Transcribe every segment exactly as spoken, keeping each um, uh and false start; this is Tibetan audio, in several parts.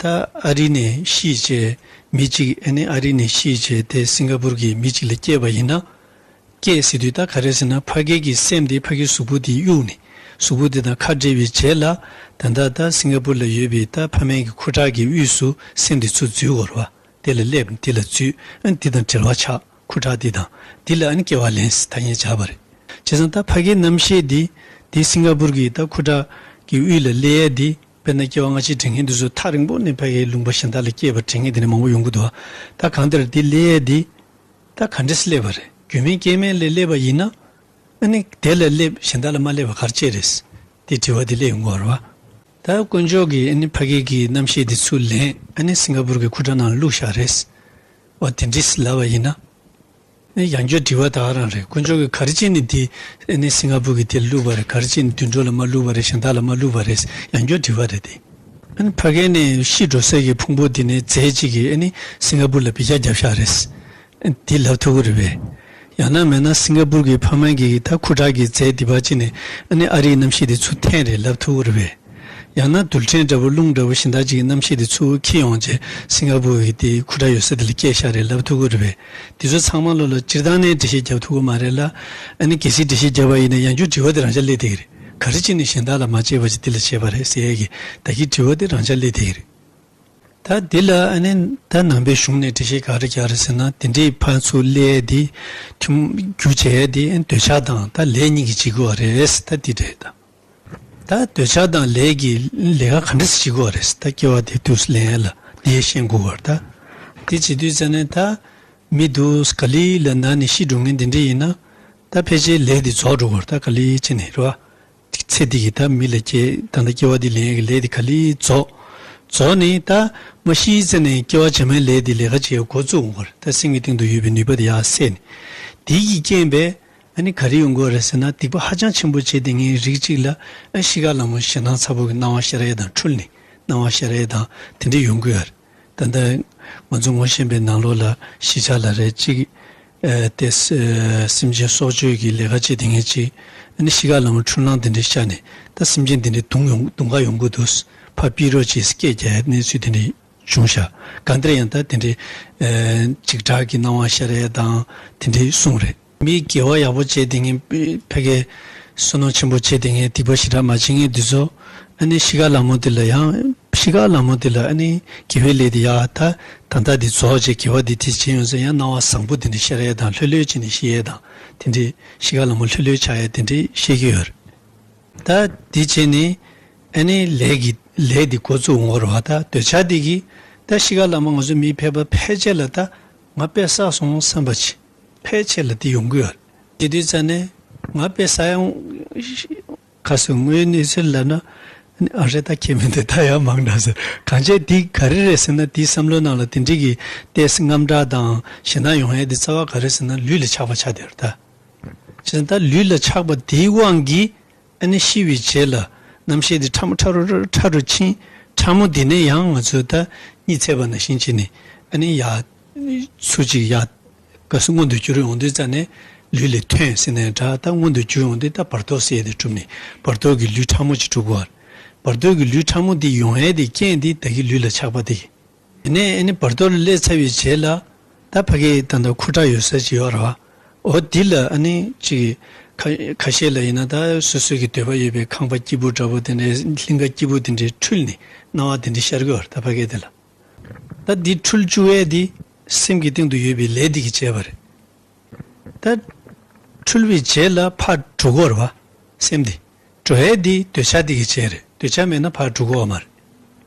ད་ཨ་རི་ནས་ཤི་བྱས་མི་གཅིག་ཨ་ནི་ཨ་རི་ནས་ཤི་བྱས་དེ་སིང་ག་པུར་གྱི་མི་གཅིག་ལ་སྐྱེས་པ་ཡིན་ན། སྐྱེས་ཟེར་དུས་ད་ག་རེ་ཟེར་ན་ཕ་སྐད་ཀྱི་སེམས་དེ་ཕ་གི་གཟུགས་པོ་དེ་གཡུགས་ནས་གཟུགས་པོ་དེ་དང་ཁ་བྲལ་བའི་རྗེས་ལ་ད་ལྟ་ད་སིང་ག་པུར་ལ་ཡོད་པའི་ད་ཕ་མའི་གི་ཁུ་ཁྲག་གི་དབུས་སུ་སེམས་དེ་ཚུར་འཛུལ་དགོས་རེད་བ། དེ་ལ་སླེབས་དེ་ལ་འཛུལ་ཨ་ནི་དེ་དང་འབྲེལ་བ་ཆགས་ཁུ་ཁྲག་དེ་དང་དེ་ལ་ཨ་ནི་སྐྱེ་བ་ལེན་ཟེར་ཐ་སྙད་བྱ་བ་རེད། བྱས་ཙང་ད་ཕ་གིའི་རྣམ་ཤེས་འདི་འདི་སིང་ག་པུར་གྱི་ད་ཁུ་ཁྲག་གི་དབུས་ལ་སླེབས་ཡས་འདི་དཔེར་ན་སྐྱེ་བ་སྔ་ཕྱི་འདྲེན་མཁན་འདི་ཚོ་ཐག་རིང་པོ་ནས་ཕ་གིའི་ལུང་པ་གཞན་དག་ལ་སྐྱེས་པ་འདྲེན་མཁན་དེ་འདྲ་མང་པོ་ཡོང་གི་འདུག་ད་གང་ལྟར་འདི་སླེབས་ཡས་འདི་ད་ག་འདྲས་སླེབས་པ་རེད། རྒྱུ་མེད་རྐྱེན་མེད་ལས་སླེབས་པ་ཡིན་ན་ཨ་ནི་དེ་ལ་སླེབས་གཞན་དག་ལ་མ་སླེབས་པ་ག་རེ་བྱས་རེད། དེ་དྲི་བ་དེ་སླེབས་ཡོང་གི་ཡོད་རེད་བ། ད་དཀོན་མཆོག་གིས་ཨ་ནི་ཕ་གི་གི་རྣམ་ཤེས་དེ་ཚུར་ལེན་ཨ་ནི་སིང་ག་པུར་གི་ཁུ་ཁྲག་ནང་བླུགས་བཞག་རེད། འོ་དེ་འདྲས་ལབ་པ་ཡིན་ན། ཨ་ནི་ཡང་བསྐྱར་དྲི་བ་ད་ག་རང་རེད། དཀོན་མཆོག་གིས་ག་རེ་བྱས་ནས་དེ་ཨ་ནི་སིང་ག་པུར་གི་དེ་བླུགས་པ་རེད། ག་རེ་བྱས་ནས་དུད་འགྲོ་ལ་མ་བླུགས་པ་རེད། གཞན་དག་ལ་མ་བླུགས་པ་རེད། ཡང་བསྐྱར་དྲི་བ་རེད་དེ། ཨ་ནི་ཕ་གི་ནས་ཤི་འགྲོ་སའི་གི་ཕུང་པོ་དེ་ནས་རྫས་གཅིག་གིས་ཨ་ནི་སིང་ག་པུར་ལ་བེད་སྤྱོད་བརྒྱབ་བཞག་རེད། དེ་ལབ་ཐུབ་ཀྱི་རེད་པས། ཡང་ན་མེད་ན་སིང་ག་པུར་གྱི་ཕ་མ་གི་ད་ཁུ་ཁྲག་གི་རྫས་འདི་པ་ཅི་ནས་ཨ་ནི་ཨ་རིའི་རྣམ་ཤེས་དེ་ཚུར་འཐེན་རེད་ལབ་ཐུབ་ཀྱི་རེད་པས། ཡང་ན་རྡུལ་ཕྲན་འདྲ་པོ་རླུང་འདྲ་པོ་གཞན་དག་ཅིག་གི་རྣམ་ཤེས་དེ་ཚུར་འཁྱེར་ཡོང་རྗེས་སིང་ག་པུར་གྱི་དེ་ཁུ་ཁྲག་ཡོད་ས་དེ་ལ་སྐྱེལ་བཞག་རེད་ལབ་ཐུབ་ཀྱི་རེད་པས། དེ་ཚོ་ཚང་མ་ལོ་ལ་སྤྱིར་བཏང་ནས་འགྲེལ་བཤད་རྒྱབ་ཐུབ་ཀྱི་མ་རེད་ལ། ཨ་ནི་གལ་སྲིད་འགྲེལ་བཤད་རྒྱབ་པ་ཡིན་ན་ཡང་བསྐྱར་དྲི་བ་དེ་རང་འཇགས་སླེབས་བསྡད་ཀྱི་རེད། ག་རེ་བྱས་ནས་གཞན་དག་ལ་མ་བྱས་པ་ཅིག་དེ་ལ་བྱས་པ་རེད་ཟེར་ཡས་ཀྱི་ད་གིན་དྲི་བ་དེ་རང་འཇགས་སླེབས་བསྡད་ཀྱི་རེད། ད་འདི་ལ་ཨ་ནི་ད་ནང་པའི་གཞུང་ནས་འགྲེལ་བཤད་ག་རེ་རྒྱག་རེད་ཟེར་ན། དེ་འདྲའི་ཕར་ཚུར་སླེབས་དེ་ཐུན་རྒྱུ་བྱས་དེ་འདོད་ཆགས་དང་ད་ལས་གཉིས་ཀྱིས་བྱེད་དགོས་པ་རེད། ད་འདི་རེད་ད། ད་འདོད་ཆགས་དང་ལས་ཀྱི་ལས་ཀ་ག་འདྲ་སེ་བྱེད་དགོས་པ་རེད། ད་སྐྱེ་བ་དེ་དུས་སུ་ལེན་ཡ་ལ་འདི་ཤེས་དགོས་པ་རེད་ད། དེ་བྱེད་དུས་ཙ་ནས་ད་མི་འདུག་ག་ལེ་ལ་ན་ནས་ཤི་འགྲོ་མཁན་དེ་འདྲ་ཡིན་ན་ད་ཕལ་ཆེར་ལས་དེ་རྫོགས་འགྲོ་དགོས་རེད་ད། ག་ལེ་བྱས་ནས་རེད་བ། ཚེ་འདི་གི་ད་མི་ལ་སྐྱེ་ད་ལྟ་སྐྱེ་བ་འདི་ལེན་ཡས་ཀྱི་ལས་འདི་ག་ལེ་རྫོགས། རྫོགས་ནས་ད་མ་ཤི་ཚེ་ནས་སྐྱེ་བ་ཕྱི་མའི་ལས་འདི་ལས་ཀ་བྱེད་ཡས་འགོ་བཙུགས་འོང་བར་ད་སེམས་ཀྱི་སྟེང་དུ་ཡོད་པའི་ནུས་པ་འདི་ཡར་སད་ནས། དེ་གི་རྐྱེན་པས་ཨ་ནི་ག་རེ་ཡོང་གི་ཡོད་རེད་ཟེར་ན། སྡིག་པ་ཧ་ཅང་ཆེན་པོ་བྱས་བསྡད་མཁན་རིགས་གཅིག་ལ་ཨ་ཤི་ཁ་ལ་མོ་ཞེ་སྡང་ཚ་པོ་གི་སྣང་བ་ཤར་ཡས་དང་འཁྲུལ་ནས་སྣང་བ་ཤར་ཡས་དང་དེ་འདྲ་ཡོང་གི་ཡོད་རེད། ད་ལྟ་ང་ཚོ་ངོ་ཤེས་པའི་ནང་ལོགས་ལ་གཞིས་ཆགས་ལ་རེད་ཅིག་ཨེ་དེ་སེམས་ཅན་སྲོག་གཅོད་ཀྱི་ལས་ཀ་བྱེད་དེ་ངས་ཅིག་ཨ་ནི་ཤི་ཁ་ལ་མོ་འཁྲུལ་སྣང་དེ་འདྲ་ཤར་ནས་ད་སེམས་ཅན་དེ་འདྲ་གདུང་ཡོང་གདུང་ཁ་ཡོང་གི་འདུག་ཕར་ཕུད་རོགས་ཅེས་སྐད་རྒྱག་ཡ་གནས་ཚུལ་དེ་འདྲ་བྱུང་ཤག་གང་ལྟར་ཡང་ད་དེ་འདྲའི་ཨེ་འཇིགས་སྐྲག་གི་སྣང་བ་ཤར་ཡ་དང་དེ་འདྲའི་གསུངས་རེད། མི་དགེ་བ་ཡག་པོ་བྱས་དེ་ངས་ཕ་གིའི་བསོད་ནམས་ཆེན་པོ་བྱས་དེ་ངས་སྡིག་པ་ཞེ་དྲག་མ་བྱེད་མཁན་འདི་ཚོ་ཨ་ནི་ཤི་ཁ་ལ་མོ་དེ་ལ་ཡང་ཤི་ཁ་ལ་མོ་དེ་ལ་ཨ་ནི་དགེ་བའི་ལས་དེ་ཡག་ད་ད་ལྟ་འདི་རྫོགས་བྱས་དགེ་བ་འདི་དེ་བྱེད་ཡོང་ཚེ་ཡང་སྣང་བ་བཟང་པོ་དེ་འདྲ་ཤར་ཡས་དང་ལྷོད་ལྷོད་བྱས་ནས་ཤི་ཡས་དང་དེ་འདྲའི་ཤི་ཁ་ལ་མོ་ལྷོད་ལྷོད་ཆགས་ཡས་དེ་འདྲའི་ཤེས་ཀྱི་ཡོད་རེད། ད་འདི་བྱས་ནས་ཨ་ནི་ལས་ཀྱི་ལས་འདི་འགོ་བཙུགས་འོང་བ་རེད་བ། ད་འདོད་ཆགས་འདི་གིས་ད་ཤི་ཁ་ལ་མོ་ང་ཚོ་མི་ཕལ་པ་ཕལ་ཆེར་ལ་ད་ང་དཔེ་བསགས་སོང་བསམ་པ་ཅིག་ཕལ་ཆེར་ལ་འདི་ཡོང་གི་ཡོད་རེད། དེ་དུས་ཙ་ནས་ང་དཔེ་བསགས་ཡོང་ཁ་སང་དངོས་གནས་ཟེར་ལབ་ན་ཨ་རེ་ད་ཁྱེད་མི་འདི་ད་ཡང་མང་དྲགས་ཟེར། གང་བྱས་འདི་ག་རེ་རེད་ཟེར་ན། འདི་བསམ་བློའི་ནང་ལ་དེ་འདྲ་གི་ཏོག་ཙམ་དངངས་སྐྲག་དང་ཞེད་སྣང་ཡོང་ཡས་འདི་རྩ་བ་ག་རེ་ཟེར་ན་ལུས་ལ་ཆགས་པ་ཆགས་བསྡད་ཡོད་རེད་ད། བྱས་ཙང་ད་ལུས་ལ་ཆགས་པ་དེའི་དབང་གིས་ཨ་ནི་ཤི་བའི་རྗེས་ལ་རྣམ་ཤེས་དེ་ཕྲ་མོ་ཕྲ་རུ་ཕྲ་རུ་ཕྲ་རུ་ཕྱིན། ཕྲ་མོ་དེ་ནས་ཡང་ང་ཚོས་ད་གཉིད་སད་པ་ནང་བཞིན་བྱས་ནས་ཨ་ནི་ཡར་ཚུར་ཅིག་ཡར་ག་སུ་མངོན་དུ་གྱུར་ཡོང་དུས་ཙ་ནས་ལུས་ལས་ཐོན་ཟེར་ནའི་འདྲ། ད་མངོན་དུ་གྱུར་ཡོང་དུས་ད་བར་དོ་ཟེར་ཡས་དེ་གྲུབ་ནས་བར་དོ་གི་ལུས་ཕྲ་མོ་ཅིག་གྲུབ་དགོས། བར་དོ་གི་ལུས་ཕྲ་མོ་དེ་ཡོང་ཡས་དེ་རྐྱེན་དེ་ད་གི་ལུས་ལ་ཆགས་པ་དེ། དེ་ནས་ཨ་ནི་བར་དོ་ལ་སླེབས་ཚར་བའི་རྗེས་ལ་ད་ཕ་གི་ད་ལྟ་ཁུ་ཁྲག་ཡོད་ས་ཅིག་ཡོད་རེད་བ། འོ་འདི་ལ་ཨ་ནི་ཅིག་ཁ་ཁ་ཤས་ལ་ཡིན་ན་ད་སོ་སོ་གི་འདོད་པ་ཡོད་པའི་ཁང་པ་སྐྱིད་པོ་འདྲ་པོ་དེ་འདྲའི་གླིང་ག་སྐྱིད་པོ་དེ་འདྲའི་འཁྲུལ་ནས་སྣང་བ་དེ་འདྲ་ཤར་གི་ཡོད་རེད་ད་ཕ་གི་དེ་ལ། ད་འདི་འཁྲུལ་བཅུག་ཡས་འདི་སེམས་ཀྱི་སྟེང་དུ་ཡོད་པའི་ལས་འདི་གིས་བྱས་པ་རེད། ད་འཁྲུལ་བའི་རྗེས་ལ་ཕར་འགྲོ་གི་ཡོད་རེད་བ། སེམས་འདི་འགྲོ་ཡས་འདི་འདོད་ཆགས་འདི་གིས་བྱས་རེད། འདོད་ཆགས་མེད་ན་ཕར་འགྲོ་གི་ཡོད་མ་རེད།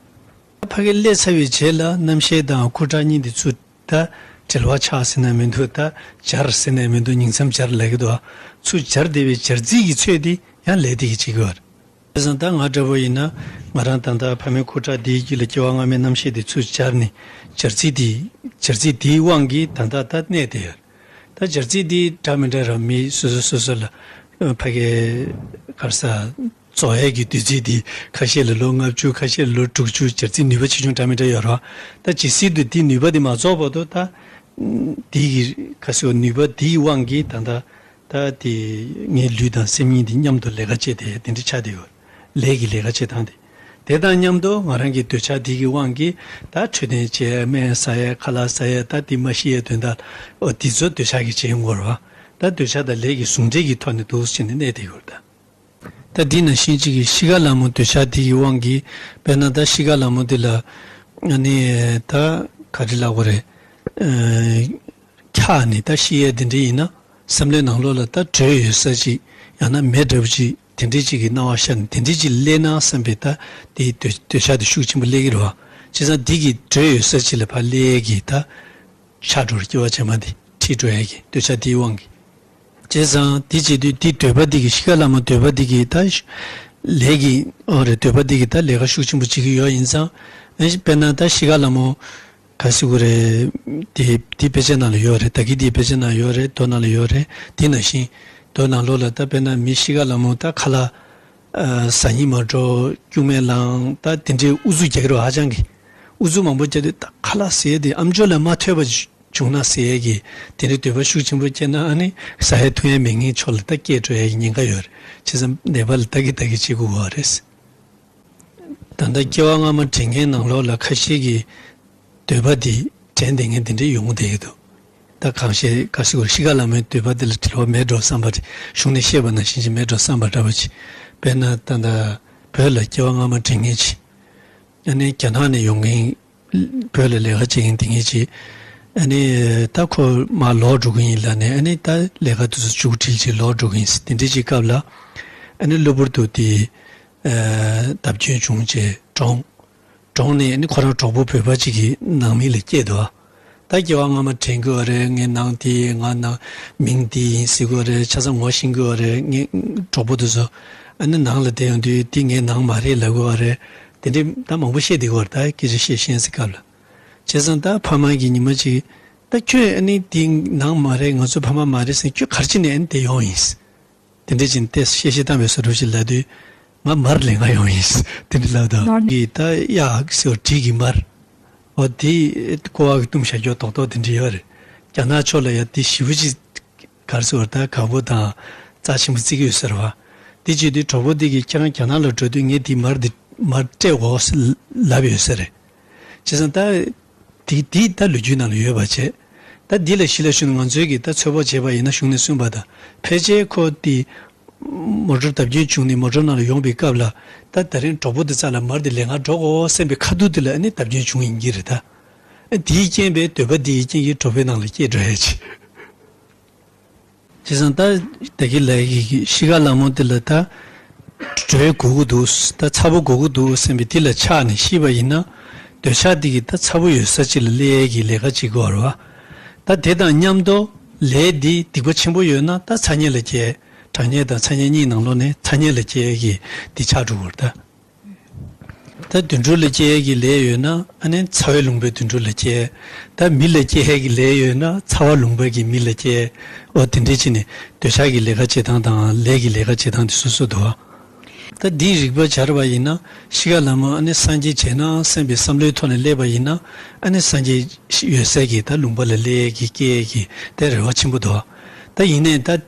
ད་ཕ་གི་སླེབས་ཚར་བའི་རྗེས་ལ་རྣམ་ཤེས་དང་ཁུ་ཁྲག་གཉིས་འདི་ཚུར་ད་འབྲེལ་བ་ཆགས་ཟེར་ན་མི་འདུག་ད་སྦྱར་ཟེར་ན་མི་འདུག་ཉིང་མཚམས་སྦྱར་ལབ་ཀྱི་འདུག་ཚུར་སྦྱར་བསྡད་པའི་སྦྱར་རྩི་གི་ཚོད་འདི་ཡང་ལས་འདི་གིས་བྱེད་ཀྱི་ཡོད་རེད། བྱས་ཙང་ད་ང་འདྲ་པོ་ཡིན་ན་ང་རང་ད་ལྟ་ཕ་མའི་ཁུ་ཁྲག་འདིའི་རྒྱུད་ལ་སྐྱེ་བ་སྔ་མའི་རྣམ་ཤེས་འདི་ཚུར་སྦྱར་ནས་སྦྱར་རྩི་འདི་སྦྱར་རྩི་འདིའི་དབང་གིས་ད་ལྟ་ད་གནས་བསྡད་ཡོད། ད་སྦྱར་རྩི་འདི་འདྲ་མི་འདྲ་ར་མི་སོ་སོ་སོ་སོ་ལ་ཕ་གི་ག་རེ་ཟ་རྫོགས་ཡས་ཀྱི་དུས་ཚོད་འདི་ཁ་ཤས་ལ་ལོ་ལྔ་བཅུ་ཁ་ཤས་ལ་ལོ་དྲུག་ཅུ་སྦྱར་རྩི་ནུས་པ་ཆེ་ཆུང་འདྲ་མི་འདྲ་ཡོད་ར། ད་ཇི་སྲིད་དུ་འདི་ནུས་པ་འདི་མ་རྫོགས་བར་དུ་ད་འདི་གི་ག་རེ་ཟ་ནུས་པ་འདིའི་དབང་གིས་ད་ལྟ་ད་དེ་ངའི་ལུས་དང་སེམས་གཉིས་དེ་མཉམ་དུ་ལས་ཀ་བྱེད་དེ་དེ་འདྲ་ཆགས་བསྡད་ཡོད། ལས་ཀྱི་ལས་ཀ་བྱེད་སྟངས་དེ། དེ་དང་མཉམ་དུ་ང་རང་གི་འདོད་ཆགས་འདི་གི་དབང་གིས་ད་འཕྲོད་བསྟེན་བྱས། སྨན་ཟ་ཡས། ཁ་ལག་ཟ་ཡས། ད་འདི་མ་ཤི་ཡས་དོན་དག་ཨོ་འདི་ཚོ་འདོད་ཆགས་ཀྱིས་བྱེད་ཡོང་གི་ཡོད་རེད་བ། ད་འདོད་ཆགས་དང་ལས་ཀྱི་ཟུང་འབྲེལ་གྱི་ཐོག་ནས་འདུག་སེ་བྱས་ནས་གནས་བསྡད་ཡོད་རེད་ད། ད་འདི་ནང་བཞིན་གཅིག་གི་ཤི་ཁ་ལ་མོ་འདོད་ཆགས་འདི་གི་དབང་གིས། དཔེར་ན་ད་ཤི་ཁ་ལ་མོ་འདི་ལ་ཨ་ནི་ད་ག་རེ་ལབ་དགོས་རེད། ཨ། འཁྱགས་ནས་ད་ཤི་ཡས་དེ་འདྲ་ཡིན་ན། བསམ་བློའི་ནང་ལོགས་ལ་ད་དྲོད་ཡོད་ས་ཅིག་ཡང་ན་མེ་འདྲ་པོ་ཅིག་དེ་འདྲ་ཅིག་གི་སྣང་བ་ཤར་ནས་དེ་འདྲ་ཅིག་སླེབས་ན་བསམ་པའི་ད་དེའི་འདོད་འདོད་ཆགས་དེ་ཤུགས་ཆེན་པོ་སླེབས་ཀྱི་རེད་བ། བྱས་ཙང་འདི་གི་དྲོད་ཡོད་ས་ཅིག་ལ་ཕར་སླེབས་ཡས་ཀྱི་ད་ཆགས་འགྲོ་རེད། སྐྱེ་བ་རྗེས་མ་འདི་ཁྲིད་འགྲོ་ཡས་ཀྱི་འདོད་ཆགས་དེའི་དབང་གིས། བྱས་ཙང་དེ་བྱེད་དུས་དེ་འདོད་པ་འདི་གི་ཤི་ཁ་ལ་མོ་འདོད་པ་འདི་གི་ད་ལས་ཀྱི་ཨོ་རེད། འདོད་པ་འདི་གི་ད་ལས་ཀ་ཤུགས་ཆེན་པོ་བྱེད་ཀྱི་ཡོད་ཡིན་ཙང་། ཨ་ནི་དཔེར་ན་ད་ཤི་ཁ་ལ་མོ་ག་ཟེར་དགོས་རེད། དེ་དེ་དཔེ་ཆ་ནང་ལ་ཡོད་རེད། ད་གི་དེ་དཔེ་ཆ་ནང་ཡོད་རེད། མདོ་ནང་ལ་ཡོད་རེད། དེ་ནང་བཞིན་མདོ་ནང་ལོགས་ལ་ད་དཔེར་ན་མི་ཤི་ཁ་ལ་མོ་ད་ཁ་ལག་ཨ་ཟ་སྙིང་མ་འདོད། སྐྱུག་མེར་ལངས། ད་དེ་འདྲའི་ཨུ་ཚུགས་རྒྱག་གི་རེད་བ། ཧ་ཅང་གི་ཨུ་ཚུགས་མང་པོ་རྒྱག་དུས་ད་ཁ་ལག་ཟ་ཡས་དེ་ཨམ་ཅོག་ལ་མ་ཐོས་པ་བྱུང་ན་ཟེར་ཡས་ཀྱི་དེ་འདྲའི་འདོད་པ་ཤུགས་ཆེན་པོ་སྐྱེས་ན། ཨ་ནི་ཟ་ཡས་འཐུང་ཡས་མེད་མཁན་ཕྱོགས་ལ་ད་སྐྱེས་འགྲོ་ཡས་ཀྱི་ཉེན་ཁ་ཡོད་རེད། བྱས་ཙང་ནད་པ་ལ་ལྟ་གི་ལྟ་གི་བྱེད་དགོས་པ་རེད། ད་ལྟ་སྐྱེ་བ་སྔ་མ་དྲན་མཁན་ནང་ལོགས་ལ་ཁ་ཤས་ཀྱིས་འདོད་པ་འདི་དྲན་བསྡད་མཁན་དེ་འདྲ་ཡོང་གི་བསྡད་ཀྱི་འདུག་ད་གང་ཤེས་ག་ཟེར་དགོས། ཤི་ཁ་ལ་མོའི་འདོད་པ་འདི་ལ་དྲིལ་བ་མེད་འགྲོ་བསམ་པ་རེད། གཞུང་ནས་བཤད་པ་ནང་བཞིན་ཅིག་མེད་འགྲོ་བསམ་པ་འདྲ་པོ་ཅིག་དཔེར་ན་ད་ལྟ་བོད་ལ་སྐྱེ་བ་སྔ་མ་དྲན་མཁན་ཅིག་ཨ་ནི་རྒྱ་ནག་ནས་ཡོང་མཁན། བོད་ལ་ལས་ཀ་བྱེད་མཁན་དེ་ངེད་ཀྱིས། ཨ་ནི་ད་ཁོ་མར་ལོག་འགྲོ་གི་ཡིན་ལབ་ནས། ཨ་ནི་ད་ལས་ཀ་དེ་ཚོ་མཇུག་སྒྲིལ་བྱས་ལོག་འགྲོ་གི་ཡིན་ཟེར་དེ་འདྲ་ཅིག་སྐབས་ལ། ཨ་ནི་གློ་བུར་དུ་དེ་བརྡབ་སྐྱོན་བྱུང་བྱས་གྲོངས། གྲོངས་ནས་ཨ་ནི་ཁོ་རང་གྲོགས་པོ་བོད་པ་ཅིག་གི་ནང་མི་ལ་སྐྱེས་འདུག་ད་སྐྱེ་བ་སྔ་མ་དྲན་གྱི་ཡོད་རེད། ངའི་ནང་དེ་ཡིན། ང་ནང་མིང་དེ་ཡིན་ཟེར་གྱི་ཡོད་རེད། ཆ་ཚང་ངོ་ཤེས་ཀྱི་ཡོད་རེད། ངའི་གྲོགས་པོ་དེ་ཚོ་ཨ་ནི་ནང་ལ་བསྡད་ཡོང་དུས་དེ་ངའི་ནང་མ་རེད་ལབ་ཀྱི་ཡོད་རེད། དེ་འདྲའི་ད་མང་པོ་བཤད་བསྡད་ཀྱི་ཡོད་རེད། ད་སྐད་ཆ་བཤད་ཤེས་ཟེར་སྐབས་ལ། བྱས་ཙང་ད་ཕ་མ་གིས་ཉི་མ་གཅིག་ད་ཁྱོད་ཨ་ནི་དེ་ནང་མ་རེད། ང་ཚོ་ཕ་མ་མ་རེད་ཟེར། ཁྱོད་ག་རེ་བྱས་ནས་ཨ་ནི་དེ་ཡོང་ཡིན། དེ་འདྲ་བྱས་ནས་ཏོག་ཙམ་གཤེ་གཤེ་བཏང་བའི་བཟོ་འདྲ་ཞིག་ལབ་དུས། ང་མར་ལེན་ག་ཡོང་ཡིན། དེ་འདྲ་ལབ་དང་། ནོར། གི་ད་གཡག་ཟེར་བ་འབྲི་གི་མར། འོ་དེ་ཀོ་བ་གི་བཏུམས་བཞག་རྒྱུ་རྡོག་རྡོག་དེ་འདྲ་ཡོད་རེད། རྒྱ་ནག་ཕྱོགས་ལ་ཡ་དེ་ཞེ་པོ་ཅིག་ག་རེ་ཟེར་བ་ད་དགའ་པོ་དང་རྩ་ཆེན་པོ་བརྩི་གི་ཡོད་ཟེར་བ། དེ་བྱེད་དུས་གྲོགས་པོ་དེ་གིས་ཁྱེད་རང་རྒྱ་ནག་ལ་འགྲོ་དུས་ངས་དེ་མར་དེ་མར་སྤྲད་དགོས་ལབ་ཡོད་ས་རེད། བྱས་ཙང་ད་དེ་དེ་ད་ལོ་རྒྱུས་ནང་ལ་ཡོད་པ་བྱས། ད་འདི་ལ་གཞི་ལ་ཞུགས་ནས་ང་ཚོའི་གི་ད་ཚོད་དཔག་བྱས་པ་ཡིན་ན། གཞུང་ནས་གསུངས་པ་དང་ཕལ་ཆེར་ཁོ་དེ་མོ་ཊ་བརྡབ་སྐྱོན་བྱུང་ནས་མོ་ཊ་ནང་ལ་ཡོང་པའི་སྐབས་ལ། ད་ད་རིང་གྲོགས་པོ་དེ་རྩ་ལ་མར་དེ་ལེན་ག་འགྲོ་དགོས་བསམ་པའི་ཁ་ཐུག་དེ་ལ་ཨ་ནི་བརྡབ་སྐྱོན་བྱུང་ཡིན་གྱི་རེད་ད། ཨ་དེའི་རྐྱེན་པས་འདོད་པ་དེ་ཡི་རྐྱེན་གྱིས་གྲོགས་པོའི་ནང་ལ་སྐྱེས་འགྲོ་ཡ་ཆེ། བྱས་ཙང་ད་ད་གི་ལ་གི་ཤི་ཁ་ལ་མོ་དེ་ལ་ད་དྲོད་དགོས་ཀྱི་འདུག་ད་ཚ་པོ་དགོས་ཀྱི་འདུག་བསམ་པའི་དེ་ལ་ཆགས་ནས་ཤི་བ་ཡིན་ན། འདོད་ཆགས་དེ་གིས་ད་ཚ་པོ་ཡོད་ས་ཅིག་ལ་སླེབས་ཡས་ཀྱི་ལས་ཀ་བྱེད་དགོས་རེད་བ། ད་དེ་དང་མཉམ་དུ་ལས་འདི་སྡིག་པ་ཆེན་པོ་ཡོད་ན་ད་ཚ་དམྱལ་ལ་སྐྱེ། གྲང་དམྱལ་དང་ཚ་དམྱལ་གཉིས་ནང་ལོགས་ནས་ཚ་དམྱལ་ལ་སྐྱེ་ཡས་ཀྱི་འདི་ཆགས་འགྲོ་གི་རེད་ད། ད་དུད་འགྲོ་ལ་སྐྱེ་ཡས་ཀྱི་ལས་ཡོད་ན་ཨ་ནི་ཚ་བའི་ལུང་པའི་དུད་འགྲོ་ལ་སྐྱེ། ད་མི་ལ་སྐྱེ་ཡས་ཀྱི་ལས་ཡོད་ན་ཚ་བ་ལུང་པ་གི་མི་ལ་སྐྱེ། འོ་དེ་འདྲས་བྱས་ནས་འདོད་ཆགས་ཀྱི་ལས་ཀ་བྱེད་སྟངས་དང་ལས་ཀྱི་ལས་ཀ་བྱེད་སྟངས་དེ་སོ་སོ་འདུག་ད་འདིའི་རིགས་པ་སྦྱར་བ་ཡིན་ན་ཤི་ཁ་ལ་མོ་ཨ་ནི་སངས་རྒྱས་བྱས་ན་བསམ་པའི་བསམ་བློའི་ཐོག་ནས་སླེབས་པ་ཡིན་ན། ཨ་ནི་སངས་རྒྱས་ཡོད་སའི་གི་ད་ལུང་པ་ལ་སླེབས་ཡས་ཀྱི་སྐྱེ་ཡས་ཀྱི་ད་རེ་བ་ཆེན་པོ་འདུག་ད་ཡིན་ནའི་ད་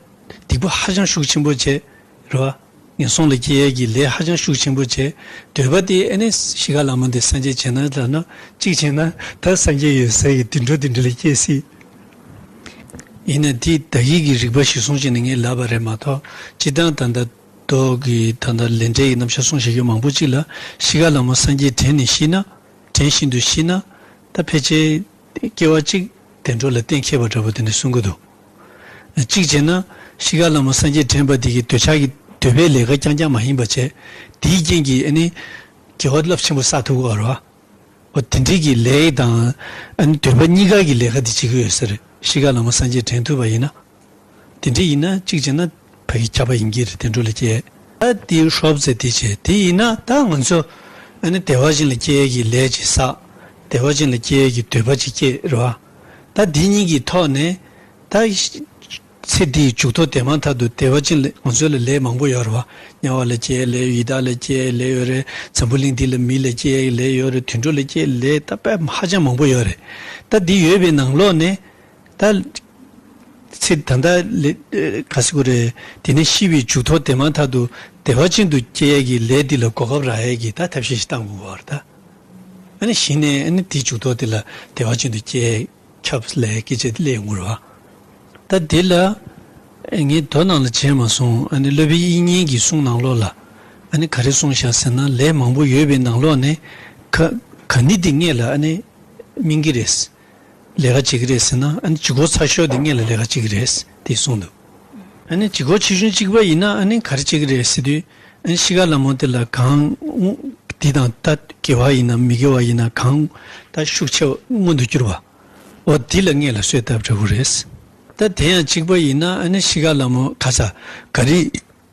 སྡིག་པ་ཧ་ཅང་ཤུགས་ཆེན་པོ་བྱས། རེད་བ། ངན་སོང་ལ་སྐྱེ་ཡས་ཀྱི་ལས་ཧ་ཅང་ཤུགས་ཆེན་པོ་བྱས། འདོད་པ་དེ་ཨ་ནི་ཤི་ཁ་ལ་མོ་འདི་སངས་རྒྱས་བྱས་ན་ལབ་ན། གཅིག་བྱས་ན་ད་སངས་རྒྱས་ཡོད་སའི་གི་དུད་འགྲོ་དེ་འདྲ་ལ་སྐྱེ་སྲིད། ཡིན་ན་དེ་ད་གི་གི་རིགས་པ་གཞིར་བཟུང་བྱས་ནས་ངས་ལབ་པ་རེད་མ་གཏོགས། སྤྱིར་བཏང་ད་ལྟ་རྡོ་གི་ད་ལྟ་ལས་འབྲས་ཀྱི་རྣམ་གཞག་གསུང་བཤད་རྒྱུ་མང་པོ་ཅིག་ལ་ཤི་ཁ་ལ་མོ་སངས་རྒྱས་དྲན་ནས་ཤི་ན། དྲན་བཞིན་དུ་ཤི་ན། ད་ཕལ་ཆེར་སྐྱེ་བ་གཅིག་བདེ་འགྲོ་ལ་གཏན་འཁེལ་བ་འདྲ་པོ་དེ་འདྲ་གསུང་གི་འདུག་གཅིག་བྱས་ན་ཤི་ཁ་ལ་མོ་སངས་རྒྱས་དྲན་པ་དེ་གི་འདོད་ཆགས་ཀྱི་འདོད་པའི་ལས་ཀ་རྐྱང་རྐྱང་མ་ཡིན་པ་བྱས། དེའི་རྐྱེན་གྱིས་ཨ་ནི་དགེ་བ་རླབས་ཆེན་པོ་བསགས་ཐུབ་ཀྱི་ཡོད་རེད་བ། འོ་དེ་འདྲའི་གི་ལས་དང་ཨ་ནི་འདོད་པ་གཉིས་ཀ་གི་ལས་ཀ་དེ་བྱེད་ཀྱི་ཡོད་ས་རེད། ཤི་ཁ་ལ་མོ་སངས་རྒྱས་དྲན་ཐུབ་པ་ཡིན་ན། དེ་འདྲ་ཡིན་ན་གཅིག་བྱས་ན་ཕ་གི་ཁྱབ་པ་ཡིན་གྱི་རེད། བདེ་འགྲོ་ལ་སྐྱེ། ད་དེ་ཧྲོབ་ཙེ་དེ་བྱས་དེ་ཡིན་ན་ད་ང་ཚོ་ཨ་ནི་བདེ་བ་ཅན་ལ་སྐྱེ་ཡས་ཀྱི་ལས་ཅིག་བསགས། བདེ་བ་ཅན་ལ་སྐྱེ་ཡས་ཀྱི་འདོད་པ་ཅིག་སྐྱེས་རེད་བ། ད་འདི་གཉིས་ཀྱི་ཐོག་ནས་ད་ཚེ་འདིའི་མཇུག་ཐོག་དེ་མ་ཐག་ཏུ་བདེ་བ་ཅན་ལ་ང་ཚོ་ལ་ལས་མང་པོ་ཡོད་རེད་བ། དམྱལ་བ་ལ་སྐྱེ་ཡས་ལས་ཡི་དྭགས་ལ་སྐྱེ་ཡས་ལས་ཡོད་རེད། འཛམ་བུ་གླིང་འདི་ལ་མི་ལ་སྐྱེ་ཡས་ལས་ཡོད་རེད། དུད་འགྲོ་ལ་སྐྱེ་ཡས་ལས་ད་དཔེ་ཧ་ཅང་མང་པོ་ཡོད་རེད། ད་འདི་ཡོད་པའི་ནང་ལོགས་ནས། ད། ཚེ་ད་ལྟ་ལས་ག་ཟེར་དགོས་རེད། དེ་ནས་ཤི་བའི་མཇུག་ཐོག་དེ་མ་ཐག་ཏུ་བདེ་བ་ཅན་དུ་སྐྱེ་ཡས་ཀྱི་ལས་འདི་ལ་གོ་སྐབས་རག་ཡས་ཀྱི་ད་ཐབས་ཤེས་ཤིག་བཏང་དགོས་པ་རེད་ད། ཨ་ནི་གཞི་ནས་ཨ་ནི་དེའི་མཇུག་ཐོག་དེ་ལ་བདེ་བ་ཅན་དུ་སྐྱེ་ཁྱབ་ལས་སྐད་ཆ་དེ་སླེབས་ཡོང་གི་རེད་བ། ད་དེ་ལ་ངས་མདོ་ནང་ལ་མཇལ་མ་སོང་། ཨ་ནི་སློབ་དཔོན་དབྱིག་གཉེན་གྱི་གསུང་ནང་ལོགས་ལ་ཨ་ནི་ག་རེ་གསུངས་བཞག་ཟེར་ན། ལས་མང་པོ་ཡོད་པའི་ནང་ལོགས་ནས་ག་ག་ནི་དེ་སྔས་ལ་ཨ་ནི་སྨིན་གྱི་རེད། ལས་ཀ་བྱེད་ཀྱི་རེད་ཟེར་ན། ཨ་ནི་ལྗིད་ཁོག་ཚ་ཤོས་དེ་སྔས་ལ་ལས་ཀ་བྱེད་ཀྱི་རེད་དེ་གསུངས་འདུག། ཨ་ནི་ལྗིད་ཁོག་ཆེ་ཆུང་གཅིག་པ་ཡིན་ན་ཨ་ནི་ག་རེ་བྱེད་ཀྱི་རེད་ཟེར་དུས། ཨ་ནི་ཤི་ཁ་ལ་མོ་དེ་ལ་གང་འདི་དང་ད་དགེ་བ་ཡིན་ན་མི་དགེ་བ་ཡིན་ན་གང་ད་ཤུགས་ཆེ་བ་མངོན་དུ་གྱུར་པ། འོ་འདི་ལ་སྔས་ལ་གསོལ་བཏབ་འགྲོ་གི་རེད། ད་དེ་ཡང་གཅིག་པ་ཡིན་ན་ཨ་ནི་ཤི་ཁ་ལ་མོ་ག་ས་ག་རེ་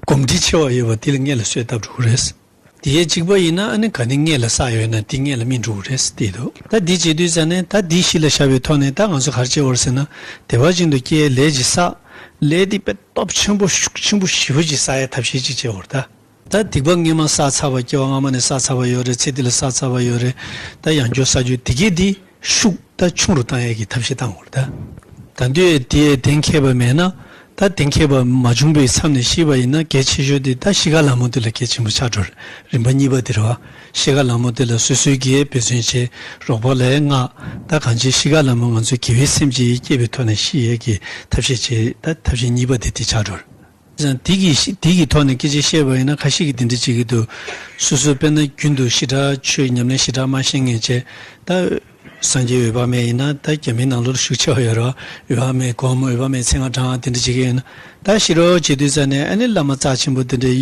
གོམས་འདྲིས་ཆེ་བ་ཡོད་པ་དེ་ལ་སྔས་ལ་གསོལ་བཏབ་འགྲོ་གི་རེད། དེ་ཡང་གཅིག་པ་ཡིན་ན་ཨ་ནི་ག་ནི་སྔས་ལ་བསགས་ཡོད་ན་དེ་སྔས་ལ་སྨིན་འགྲོ་གི་རེད་དེ་འདུག། ད་འདི་བྱེད་དུས་ཙ་ནས་ད་འདི་གཞི་ལ་བཞག་པའི་ཐོག་ནས་ད་ང་ཚོ་ག་རེ་བྱེད་དགོས་རེད་ཟེར་ན། བདེ་བ་ཅན་དུ་སྐྱེ་ལས་ཅིག་བསགས། ལས་དེ་དཔེ་སྟོབས་ཆེན་པོ་ཤུགས་ཆེན་པོ་ཞེ་པོ་ཅིག་བསགས་ཡ་ཐབས་ཤེས་ཅིག་བྱེད་དགོས་རེད་ད། ད་སྡིག་པ་སྔས་མ་བསགས་ཚར་བ། སྐྱེ་བ་སྔ་མ་ནས་བསགས་ཚར་བ་ཡོད་རེད། ཚེ་འདི་ལ་བསགས་ཚར་བ་ཡོད་རེད། ད་ཡང་བསྐྱར་བསགས་རྒྱུ་དེ་གས་དེ་ཤུགས་ད་ཆུང་རུ་བཏང་ཡས་ཀྱི་ཐབས་ཤེས་བཏང་དགོས་རེད་ད། ད་དུང་དེ་གཏན་འཁེལ་བ་མེད་ན། ད་གཏན་འཁེལ་བ་མ་བྱུང་བའི་མཚམས་ནས་ཤི་བ་ཡིན་ན་གལ་ཆེ་ཤོས་དེ་ད་ཤི་ཁ་ལ་མོ་དེ་ལ་གལ་ཆེན་པོ་ཆགས་འགྲོ་རེད། རིམ་པ་གཉིས་པ་དེ་རེད་བ། ཤི་ཁ་ལ་མོ་དེ་ལ་སོ་སོའི་གིས་འབད་བརྩོན་བྱེད། རོགས་པ་ལ་མངགས། ད་གང་ཅི་ཤི་ཁ་ལ་མོ་ང་ཚོའི་དགེ་བའི་སེམས་ཅིག་སྐྱེས་པའི་ཐོག་ནས་ཤི་ཡས་ཀྱི་ཐབས་ཤེས་བྱེད། ད་ཐབས་ཤེས་གཉིས་པ་དེ་དེ་ཆགས་འགྲོ་རེད། ཡང་དེ་གི་དེ་གི་ཐོག་ནས་སྐད་ཆ་བཤད་པ་ཡིན་ན་ཁ་ཤས་ཀྱིས་དེ་འདྲ་བྱེད་ཀྱི་འདུག། སོ་སོ་དཔེར་ན་རྒྱུན་དུ་ཞེ་དྲག་ཆོས་ཉམས་ལེན་ཞེ་དྲག་མ་ཤེས་མཁན་བྱས། ད་སངས་རྒྱས་འོད་དཔག་མེད་ཡིན་ན་ད་རྒྱ་མིའི་ནང་ལོགས་ལ་ཤུགས་ཆེ་བ་ཡོད་རེད་བ། འོད་དཔག་མེད་སྒོམ། འོད་དཔག་མེད་མཚན་སྔགས་བགྲང་། དེ་འདྲ་བྱེད་ཀྱི་ཡོད་ན། ད་ཤི་རོགས་བྱེད་དུས་ཙ་ནས་ཨ་ནི་བླ་མ་རྩ་ཆེན་པོ་དེ་འདྲ་